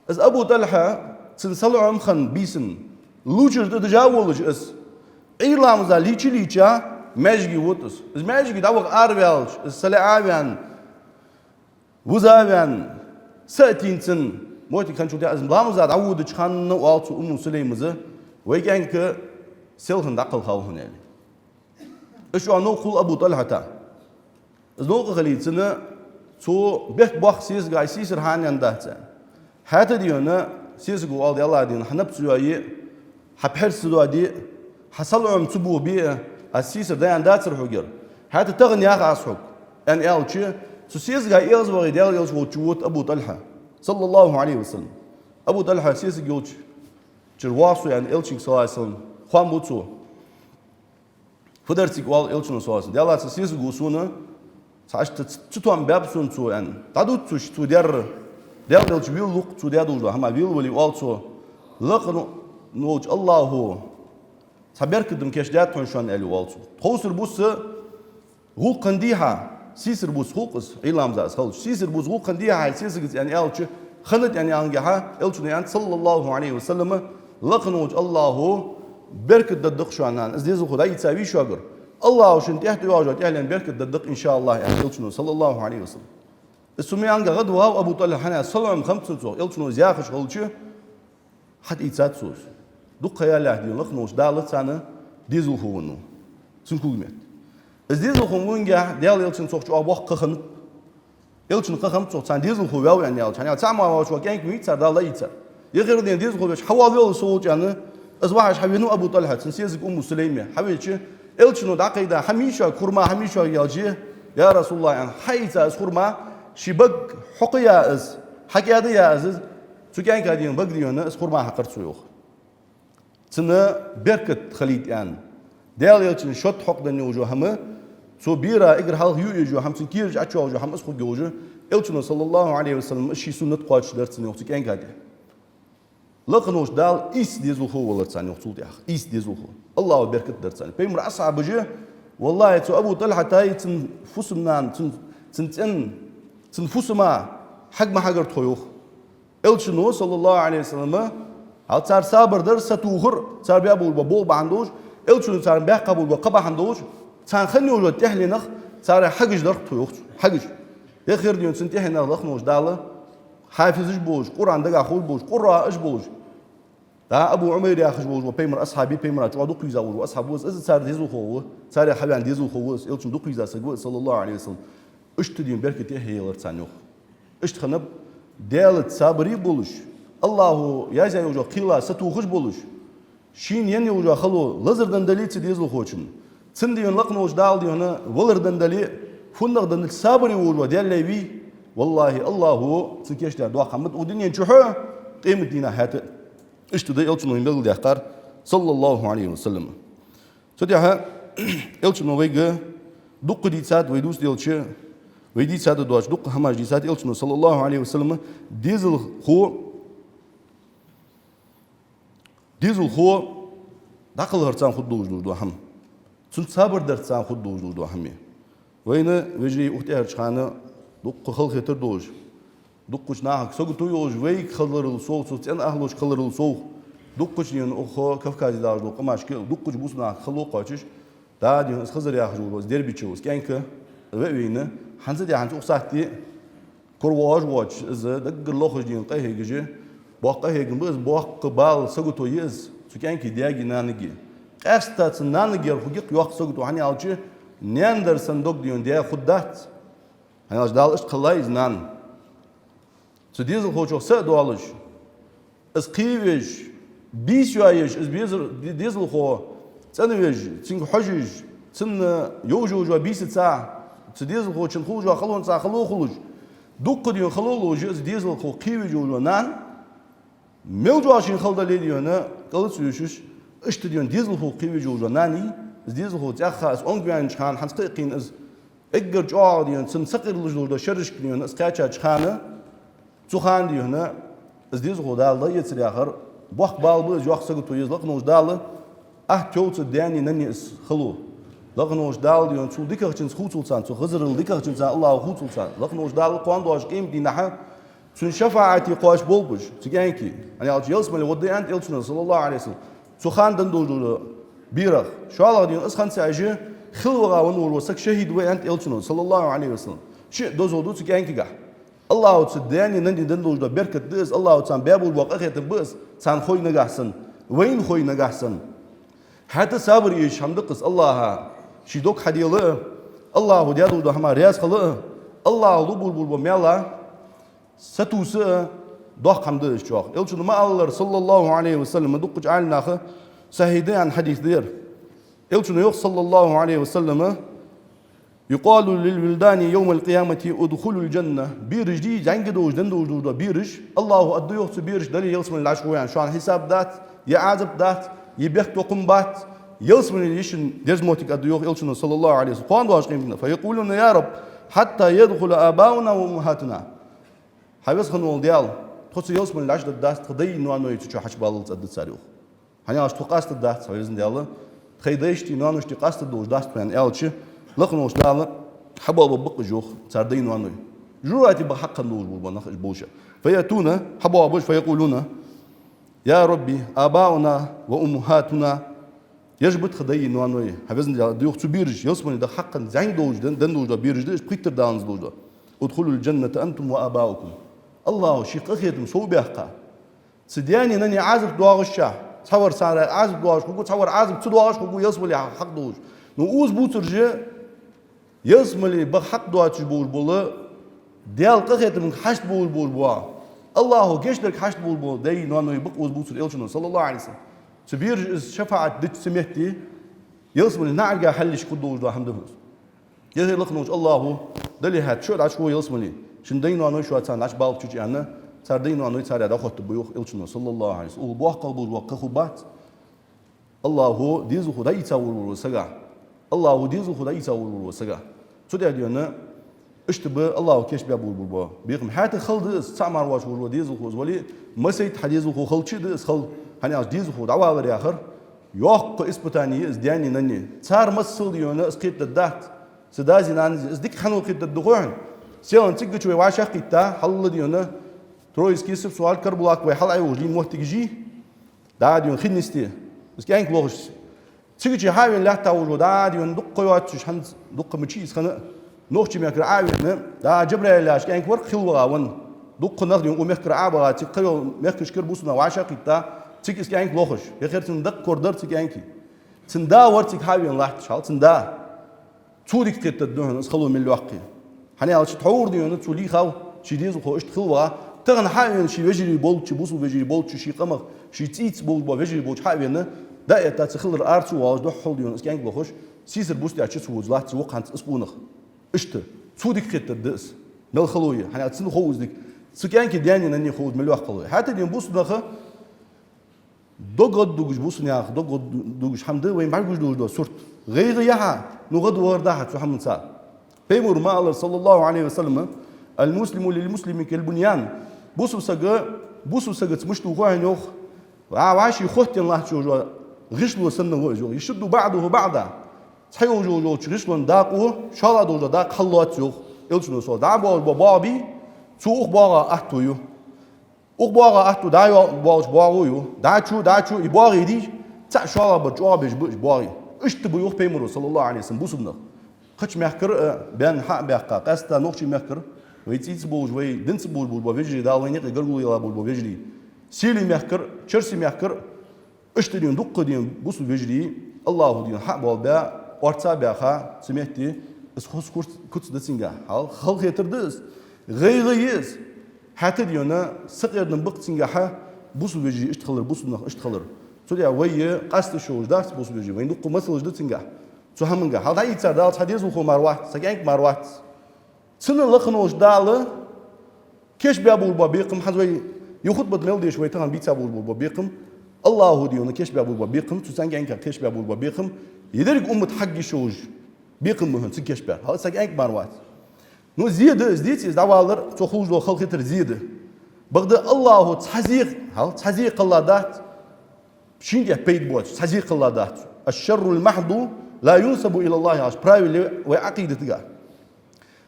Из Абу ТӀалхьа, цун салоӀам хинна бийсан, лувчар тӀа дижа волаш из, Ӏуйра ламаза лийча-лийча, маьждиге вода из. Из маьждиге дӀаваха араваьлча, из салаӀа ваьнна, вуза ваьнна, са а тийна цун, моттиг хинначул тӀехьа из ламаза дӀаводача хана оал цу Умму Сулайма: «Вай кӀаьнк селхан дӀакхелхав хьона», — аьле. Иштта новкъа хул Абу ТӀалхьата. Из новкъа хилийта цунна, цо бехк боаккх сесага, сийсара хьа аьнна дац аьнна. ХӀаьта а дийна, сесаго оал: «Даьллахьа дийна, хьа наб ца йоае, хьа пхьар ца доаде, хьа салоӀам ца бохабе, аз сийсара да аьнна дацар хьога ер. ХӀаьта тахан йоах аз хьога», — аьнна аьлча, цу сесага эгӀазвахе, Даьла Элча волча чувода Абу ТӀалхьа, صلى الله عليه وسلم. Абу ТӀалхьа сесаг йолча чура воагӀа со, аьнна, Элчанга, صلى الله عليه وسلم, хоам бу цо. Фу дар цига, оал Элчано, صلى الله عليه وسلم. Даьллахьа, цу сесаго сона цхьа иштта ц-, цатоам баьб сона цо, аьнна. ДӀадувца цо даьр. Даьла Элча велалу-кх, цо даь долаш дола хӀама велавале, оал цо: «Лакха волча АллахӀо цхьа беркат да-м кийчдаьд хьона шоана», — аьле, оал цо. Тховсара бус гӀулакх хиннадий хьа, сийсара бус гӀулакх из, Ӏуйра ламаза из хилча, сийсара бус гӀулакх хиннадий хьа хьай сесагаца, аьнна аьлча, хиннад, аьнна аьннадий хьа, Элчано аьннад, صلى الله عليه وسلم: «Лакха волча АллахӀо беркат дергда-кх шоана, из дезалхо дӀаийца вий шугара, АллахӀо шун тӀехьа тӀайоагӀаш йола тӀехьленна беркат дергда-кх, إن شاء الله», — аьннад Элчано, صلى الله عليه وسلم. Из цу маьнга гӀадвахав Абу ТӀалхьа, хӀана аьлча салоӀам хиннаб цунна цох, Элчано яхаш хилча, хьатӀаийцад цо из. Дукха ха ялалехьа, дийна, лакха волча Дала царна дезалхо веннав цун кулга метта. Из дезалхо венгахьа, Даьла Элчанна цох чӀоагӀа боккха ха хиннаб. Элчанна ха хиннаб цох, царна дезалхо ваьв аьнна аьлча. ХӀана аьлча цхьа ма ваьв, ваьв вола кӀаьнк вий цар, Дала дӀаийцар. Ер хир дийна, дезалхо веш, хьавоал, валлалца со волча, аьнна, из вахьаш хьавенав Абу ТӀалхьа цун сесага Умму Сулайме. Хьавеча, Элчано дӀакхайда: «Хьа ма йий шуга хурма, хьа ма йий шуга?» — аьлча, «Я РасулаллахӀ, — аьнна, — хьаийца из хурма, ший бага хьокхаяь из, хьакӀаьдаяь из, из». Цу кӀаьнка, дийна, бага, дийна, из хурма хьакхар цо, йоах. Цунна беркат хилийта аьнна, Даьла Элчан шод хьокхаденна йолаш йола хӀама, цо бера эггара хьалха юа езаш йола хӀама, цун кийрача ӀочуйоагӀаш йола хӀама из хургйолаш, Элчано, صلى الله عليه وسلم, из ший суннат кхоачашдар цунна йоах цу кӀаьнка тӀа. Лакха волча Дала ийс дезалхо велар царна йоах цул тӀехьагӀа. Ийс дезалхо. АллахӀо беркат дир царна. Пайхамара асхьабаша, валлахӀи, цу Абу ТӀалхьатаи цун фусам-нана, цун, цун цӀен, цун фусама хьаг ма хьагар тхо, йоах. Элчано, صلى الله عليه وسلم, хьал цар сабар дар, сатохар, цар баь болаш бола болх бахьан долаш, Элчано царна баьккха болаш бола кхаъ бахьан долаш, царна хинна йолаш йола тӀехьленах цар хьагаш дар-кх тхо, йоах цо. Хьагаш. Ер хир дийна, цун тӀехьенах лакха волча Дала хьафизаш болаш, Къуръан дагахь ховш болаш, къурраъаш болаш, ДӀа Абу Ӏумайр яхаш волаш ва пайхамара асхьаб, пайхамара чӀоагӀа дукха везаш волаш ва асхьаб ва из, из цар дезалхо ва, царех хьавена дезалхо ва из, Элчан дукха везаш саг ва из, саллаллахӀу Ӏалайхи ва саллам. Иштта дийна беркате хьехаелар царна йоах. Иштта хиннаб Даьлаца сабаре болаш, АллахӀо язъяь йолча кхела сатохаш болаш, шийна енна йолаш йола хало лазар денна дале цу дезалхочунна, цунна дийна лакха волча Дала дийна валар денна дале, фуннагӀа денна дале сабаре волаш вола Даьла лай вий, валлахӀи, АллахӀо цунна кийчдаь доккха хӀама да укх дунен чухь а, къемата дийнахьа хӀаьта а. Иштта да Элчано вайна белгалдаьккхар, саллаллахӀу Ӏалайхи ва саллам. Цу тӀехьа Элчано вайга дукха дийцад, вай дувца делча, вай дийцад доацаш дукха хӀамаш дийцад Элчано, саллаллахӀу Ӏалайхи ва саллам, дезалхо, дезалхо дӀакхалхар царна хургдолаш дола хӀама, цунца сабар дар царна хургдолаш дола хӀама. Вайна, вежарий, укх тӀехьарча хана дукха халахетар долаш, дукхача нахага сагото йолаш, вайга хиларал совгӀа, цу цӀен ахӀлашка хиларал совгӀа, дукхача, дийна, укх Кавказе дагӀаш дола къамашка, дукхача бусалба нахага хало кхоачаш, дӀа, дийна, из Хизр яхаш вола, из Дербичев, из кӀаьнк ве а вайна, хӀанз а, дий хьона, цу укх сахьате кора воагӀаш воацаш, из даггара лохаш, дийна, къахьегаш, боккха къахьегам ба из, боккха бала, сагото я из цу кӀаьнка даьгеи наьнагеи. Къаьстта цу наьнагера хургья-кх йоккха сагото, хӀана аьлча наьна дар санна дог, дийна, даь хургдац. ХӀана аьлча Дала иштта кхеллай из наьна. Цу дезалхочох са а доалаш, из кхевеш, бийса йоаеш, из безар-, де-, дезалхо цӀенвеш, цунга хьожаш, цунна йовш йолаш йола бийсаца, цу дезалхочунна хулаш йола халонца хало хулаш, дукха, дийна, хало ловш я из дезалхо кхевеш йолаш йола наьна, мел чӀоагӀа шийна хала дале а, дий хьона, кӀалаца вуьйшуш, иштта, дий хьона, дезалхо кхевеш йолаш йола наьна я из, дезалхо цӀаьхха из онга ваьннача хана, хӀанз кхы а кхийна из, эггара чӀоагӀа, дий хьона, цунна сакъердалуш долаш дола шерашка, дий хьона, из кхаьчача хана, цу хана, дий хьона, из дезалхо Дала дӀаэцар яхар, боккха бала ба из, йоккха сагото я из, лакха волча Дала атта йовцар даьнеи наьнеи из хало. Лакха волча Дала, дий хьона, цул дикагӀчунца хувцалва царна, цу Хизрал дикагӀчунца АллахӀо хувцалва царна. Лакха волча Дала кхоана доагӀача къемата дийнахьа цун шафаӀате кхоачаш болба уж, цу кӀаьнка. ХӀана аьлча ялсмале гӀоргда аьннад Элчано, саллаллахӀу Ӏалайхи ва саллам, цу хана денна долаш дола берах. ШоллагӀа, дий хьона, из хинна ца Ӏеш, хила ваха венна волаш вола саг шахӀид ва аьннад Элчано, саллаллахӀу Ӏалайхи ва саллам. Ши дозал да цу кӀаьнкагахь. АллахӀо цу даьнеи наьнеи денна долаш дола беркат да из, АллахӀо царна баь болаш бола къахетам ба из, царна хой нагахьа санна, вайна хой нагахьа санна. ХӀаьта сабар еш хӀама да-кх из, АллахӀа ший дог хьадела а, АллахӀо даь долаш долча хӀамах раьза хила а, АллахӀо лургболаш бола маьл сатувса а доккха хӀама да из чӀоагӀа. Элчано ма аллара, саллаллахӀу Ӏалайхи ва саллам, дукхача Ӏалимнаха сахьихь да аьнна хьадис да ер. Элчано йоах, саллаллахӀу Ӏалайхи ва саллам: «يقال للولدان يوم القيامة ادخلوا الجنة». Бераш дий, зӀамига долаш, денна долаш дола бераш, АллахӀо аргда йоах цу берашка: дале ялсмале Ӏаш гӀо, яӀни, шоана хьисаб дац, е Ӏазап дац, е бехктокхам бац. Ялсмале йишин дерза моттиг аргда йоах Элчано, саллаллахӀу Ӏалайхи ва саллам, кхоана доагӀача къемата дийнахьа. «فيقولون: يا رب، حتى يدخل آباؤنا وأمهاتنا». ХӀай Веза хинна вола Даьла, тхо цу ялсмале Ӏаш дергдац, тха даьи ноаной цу чу хьачубаллалца, аргда цар йоах. ХӀана аьлча тхо къастаргдац, хӀай Веза Даьла, тхоай дайшти ноаношти къастаргдолаш дац тхо, яӀни, аьлча, лакха волча Дала хьабоабергба-кх уж, йоах, цар даьи ноаной. ЖожагӀате баха хьакъ хинна долаш бола нах уж болча. «فيأتون», хьабоабу уж, «فيقولون: يا رب، آباؤنا وأمهاتنا». Ераш ба тха даьи ноаной, хӀай Веза Даьла, аргда йоах цу бераша, ялсмале даха хьакъ хинна зӀамига долаш, ден-, денна долаш дола бераш да уж, пхийттара даланза долаш дола. «ادخلوا الجنة أنتم وآباؤكم». АллахӀо ший къахетам совбаьккха, цу даьнеи наьнеи Ӏазап доагӀаш, цхьавар царех Ӏазап доагӀаш хургва, цхьавар Ӏазап ца доагӀаш хургва, ялсмале хьакъ долаш. Но укхаза бувцараш ялсмале баха хьакъ доацаш болаш бола, Даьла къахетамга хьашт болаш болаш бола, АллахӀо гешт дарга хьашт болаш бола даьи ноаной ба-кх укхаза бувцараш, Элчано, саллаллахӀу Ӏалайхи ва саллам. Цу бераша из шафаӀат деча цу метте ялсмале наӀарга хьалъеш хургдолаш дола хӀама да из. Е, хӀай лакха волча АллахӀ, дале хьа, чу Ӏаш гӀо ялсмале, шун даьи ноаной шоана Ӏаш баллалца чу, яӀни, цар даьи ноаной царех дӀахоттаргба, йоах Элчано, саллаллахӀу Ӏалайхи ва саллам. Укхаза боккхагӀа болаш бола кхы хургбац. АллахӀо дезалхо дӀаийца волаш волча сага, АллахӀо дезалхо дӀаийца волаш волаш волча сага. Цу тӀа, дий хьона, иштта ба АллахӀо кийчбаь болаш бола бекхам. ХӀаьта хала да из, цаӀ мара воацаш волаш вола дезалхо из вале а, масийтта хьа дезалхо хилча а да из хала, хӀана аьлча дезалхо дӀавалар яхар йоккха испытани я из даьнеи наьнеи. Цар массал, дий хьона, из кхетадергдац, цу даьи нанеи. Из дика хьан кхетадергда хой хьона? Селхан цигга чу вай вӀашагӀкхийтта, хьалла, дий хьона, Троицке, Сыпсоалт, Карабулак вай хьалъайоагӀаш дий моттигаш, дӀа, дий хьона, хин йисте, из кӀаьнк лохаш, цига чу хьавена лаьтта волаш вола, дӀа, дий хьона, дукха ха йоацаш, хӀанз дукха ма йий из хинна, нохчий мехкара Ӏовена, дӀа, Джабраил яхаш кӀаьнк вар-кх хила ваха венна. Дукха нах, дий хьона, укх мехкара Ӏобаха, цига кхыйола мехкашкара бусалба нах вӀашагӀкхийтта, Цига из кӀаьнк лохаш, яхар цун дакъа корадар цу кӀаьнка. Цун да вар цига хьа а вена латташ хьал, цун да. Цо дика кхетаргда хьона из хало мел йоккха я. ХӀана аьлча тхьовра дийна цо лийхав, ший дезалхо иштта хилла вагӀа. Тахан хьа а вена ший вежарий болча, бусалба вежарий болча, ший къамах, ший цӀийца болаш бола вежарий болча хьа а вена, да а этта цу хилара ара ца воалаш, духхьал дийна из кӀаьнк лохаш, сийсара бус тӀа чу ца вувзаш латт цу вокханца из къонах. Иштта, цо дика кхетаргда из. Мел хало я, хӀана аьлча цунна хов из дика. Цу кӀаьнка даьна-нанна хов из мел йоккха хало я. ХӀаьта а дийна бусалба наха дог гӀаддугаш, бусалба наьха дог гӀаддугаш хӀама да вайна бӀаргагуш долаш дола сурт. ГӀайгӀа я хьа, ну гӀадвахар да хьа цу хӀаманца. Пайхамара ма аллара, صلى الله عليه وسلم: «المسلم للمسلم كالبنيان». Бусалба саг бусалба сагаца мишта ва хьона йоах, вӀа-, вӀаший хоттаенна латташ йола гӀишло санна ва из йоах. «يشد بعضه بعضا». Цхьайолча йолча гӀишлон дакъо шоллагӀа долча дакъа хьаллоац йоах. Элчано со дӀа а боагӀаш бола боагӀа бий, цо укх боагӀа аьттув ю. Укх боагӀа аьттув дӀа а йо-, боагӀаш боагӀо ю. ДӀа чу, дӀа чу, и боагӀий дий, цхьаъ шоллагӀа бар чӀоагӀа беш ба уж боагӀий. Иштта ба йоах Пайхамара, صلى الله عليه وسلم, бусалба нах. Кхыча мехкара а баьнна хьа а баьккха, къаьстта нохчий мехкара, вай цӀийца болаш, вай динца болаш бола вежарий, Дала вайна юкъе гаргало яла бола вежарий. Селий мехкара, черсий мехкара, иштта дийна дуккха дийна бусалба вежарий, Аллахӏо дийна хьа а болабаь, орца а баьха, цу метте из хоза куц, куц да цунгахь. Хьал, халахетар да из. ГӀайгӀа я из. ХӀаьта а дийна сакъердам ба-кх цунгахьа, бусалба вежарий иштта хилар, бусалба нах иштта хилар. Цудухьа вай къаста йиш йолаш дац бусалба вежарий, вайна дуккха масалаш да цунгахь. Цу хӀамангахь. Хьал дӀаийцар Дала цхьа дезалхо мара вац, цхьа кӀаьнк мара вац. Цунна лакха волча Дала кийчбаь болаш бола бекхам, хӀанз вай ер хутбат мел деш вай тахан бийца болаш бола бекхам, Аллахӏо дийна кийчбаь болаш бола бекхам, цу цхьан кӀаьнка кийчбаь болаш бола бекхам, ер деррига уммат хьагга йиш йолаш бекхам ба хьона цига кийчбаьр. Хьал цхьа кӀаьнк мара вац. Ну, зе да из, деций из дӀавалар, цох хулаш дола халахетар зе да. Бакъда Аллахӏо цхьа зе, хьал, цхьа зе кхелла дац шийна тӀа пайда боацаш, цхьа зе кхелла дац. «الشر المحض لا ينسب إلى الله», яхаш правило я вай Ӏакъидатагахь.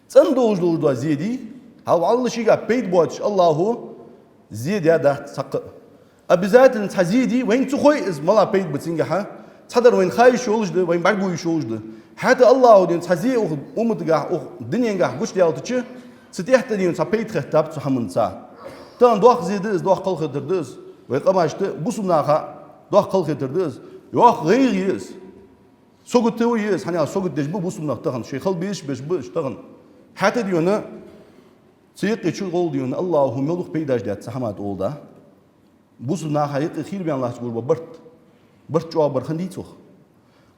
ЦӀена долаш долаш дола зе дий, хьал валлахӏи шийга пайда боацаш Аллахӏо зе даь дац цхьаккха а. Обязательно цхьа зе дий, вайна ца хой из мала пайда ба цунгахьа, цхьадар вайна ха йиш йолаш да, вайна бӀаргаго йиш йолаш да. ХӀаьта Аллахӏо дийна цхьа зе укх умматагахь, укх дуненгахь гучадаьлча, цу тӀехьа дийна цхьа пайда хетаб цу хӀаманца. Тахан доккха зе да из, доккха халахетар да из, вай къамашта, бусалба наха доккха халахетар да из, йоккха гӀайгӀа я из. Сагота я из, хӀана аьлча сагот деш ба бусалба нах тахан, шоай хила безаш беш ба уж тахан. ХӀаьта а дийна цу юкъе чугӀолла дийна Аллахӏо мел дукха пайдаш даьд цу хӀаман тӀа, оал да. Бусалба наха юкъе хийра баьнна латташ бола барт, барт чӀоагӀа бар хиннадий цох?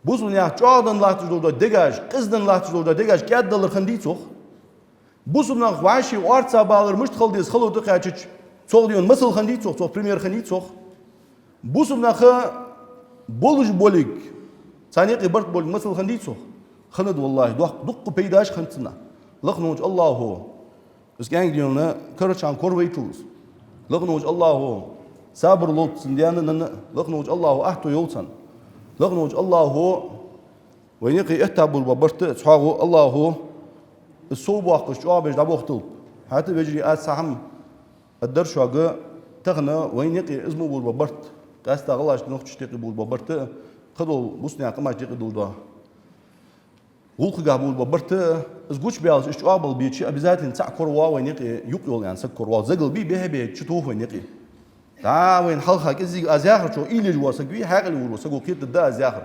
Бусалба наьха чӀоагӀа денна латташ дола дегаш, къиза денна латташ дола дегаш кӀаьддалар хиннадий цох? Бусалба нах вӀаший орца балар мишта хила деза хало тӀакхаьчача, цох дийна масал хиннадий цох, цох пример хиннадий цох? Бусалба наха болаш болга, царна юкъе барт болга масал хиннадий цох? Хиннад, валлахӏи, доккха, дуккха пайдаш хиннад цунна. Лакха волча Аллахӏо из кӀаьнк дийна карарчарна коравайталва из. Лакха волча Аллахӏо сабар лолда цун даьна-нанна, лакха волча Аллахӏо аьттув йолда царна. Лакха волча Аллахӏо вайна юкъе этта болаш бола барт а цхьоагӀо Аллахӏо из совбоаккхаш чӀоагӀа беш дӀабохийталда. ХӀаьта, вежарий, аз цхьа хӀама аргдар шуга, тахан вайна юкъе из мо болаш бола барт, къаьстта гӀалгӀашта, нохчашта юкъе болаш бола барт а, кхыдола бусалба наьха къамашта юкъе долаш дола гӀулакхагахь болаш бола барт а, из гучабаьлча, из чӀоагӀа бала беча, обязательно цхьаъ коравоал вайна юкъе, юкъ йола аьнна саг коравоал. Загал бий, бехе-бехе чутох вайна юкъе. ДӀа вайна хьалха кӀезига аз яхар, чӀоагӀа уйла еш вола саг вий, хьаькъал йолаш вола саго кхетаргда аз яхар.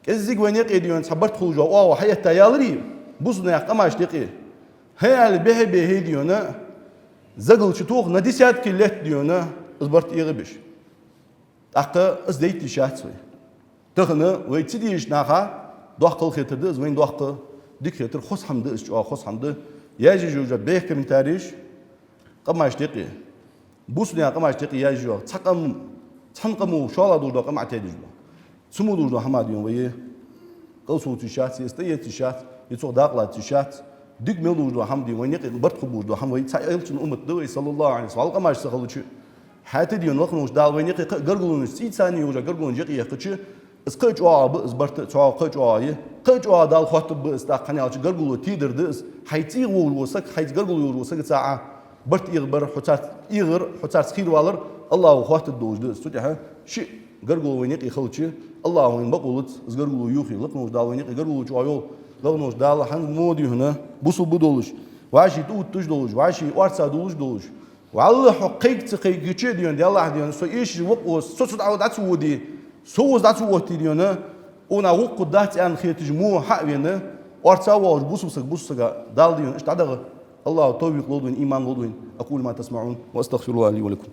КӀезига вайна юкъе дийна цхьа барт хулаш вола оагӀув хьаэтта яларий бусалба наьха къамашта юкъе, хӀе аьле, бехе-бехе дийна загал чутох, на десятки лет дийна из барт эгӀабеш. ТӀаккха из дайта йиш яц вай. Тахан вай ца дезача наха доккха халахетар да из, вайна доккха дика хетар, хоза хӀама да из, чӀоагӀа хоза хӀама да. Яздеш йола бехк, комментареш къамашта юкъе, бусалба наьха къамашта юкъе яздеш йола, цхьа къам, цхьан къамо шоллагӀа долаш дола къам Ӏотаьдеш дола. Цу мо долаш дола хӀама дийна вай къовсаца йиш яц, е тӀаэца йиш яц, е цох дакъа лаца йиш яц. Дика мел долаш дола хӀама дийна, вайна юкъе барт хургболаш дола хӀама вай, цхьа элчан уммат да вай, صلى الله عليه وسلم, вӀалла къамаш ца хилча. ХӀаьта а дийна, лакха волча Дала вайна юкъе кхы а гаргалонаш, цӀийца йолаш йола гаргалонаш юкъе яьккхача, из кхы а чӀоагӀа ба, из барт а цхьоагӀо кхы а чӀоагӀа я. Кхы а чӀоагӀа Дала хоаттаргба из тӀаккха, хӀана аьлча гаргало тедара да из, хьайца эгӀа волаш вола саг, хьайца гаргало йолаш вола сагаца Ӏа барт эгӀабар, хьо царца эгӀар, хьо царца хийра валар Аллахӏо хоаттаргдолаш да из. Цу тӀехьа шиъ гаргало вайна юкъе хилча, Аллахӏо вайна бокъо луц из гаргало йохе. Лакха волча Дала вайна юкъе гаргало чӀоагӀа йойла. Лакха волча Дала хӀанз мо дийна бусалба долаш, вӀаший тӀаотташ долаш, вӀаший орца дуллаш долаш, Валлахӏи, хьо кхайка ца кхайкача а дийна, Даьллахӏ дийна, со эшаш ва-кх, со цу дӏа-, дӏа ца водий, со укхаза дӏа ца оттий дийна, укхунах воккха дац аьнна хеташ мо хьа а вена, орца а воалаш, бусалба саг бусалба сага Далла дийна иштта дӏадаха, Аллахӏа тавфикъ лолда вайна, иман лолда вайна. أقول ما تسمعون وأستغفر الله لي ولكم.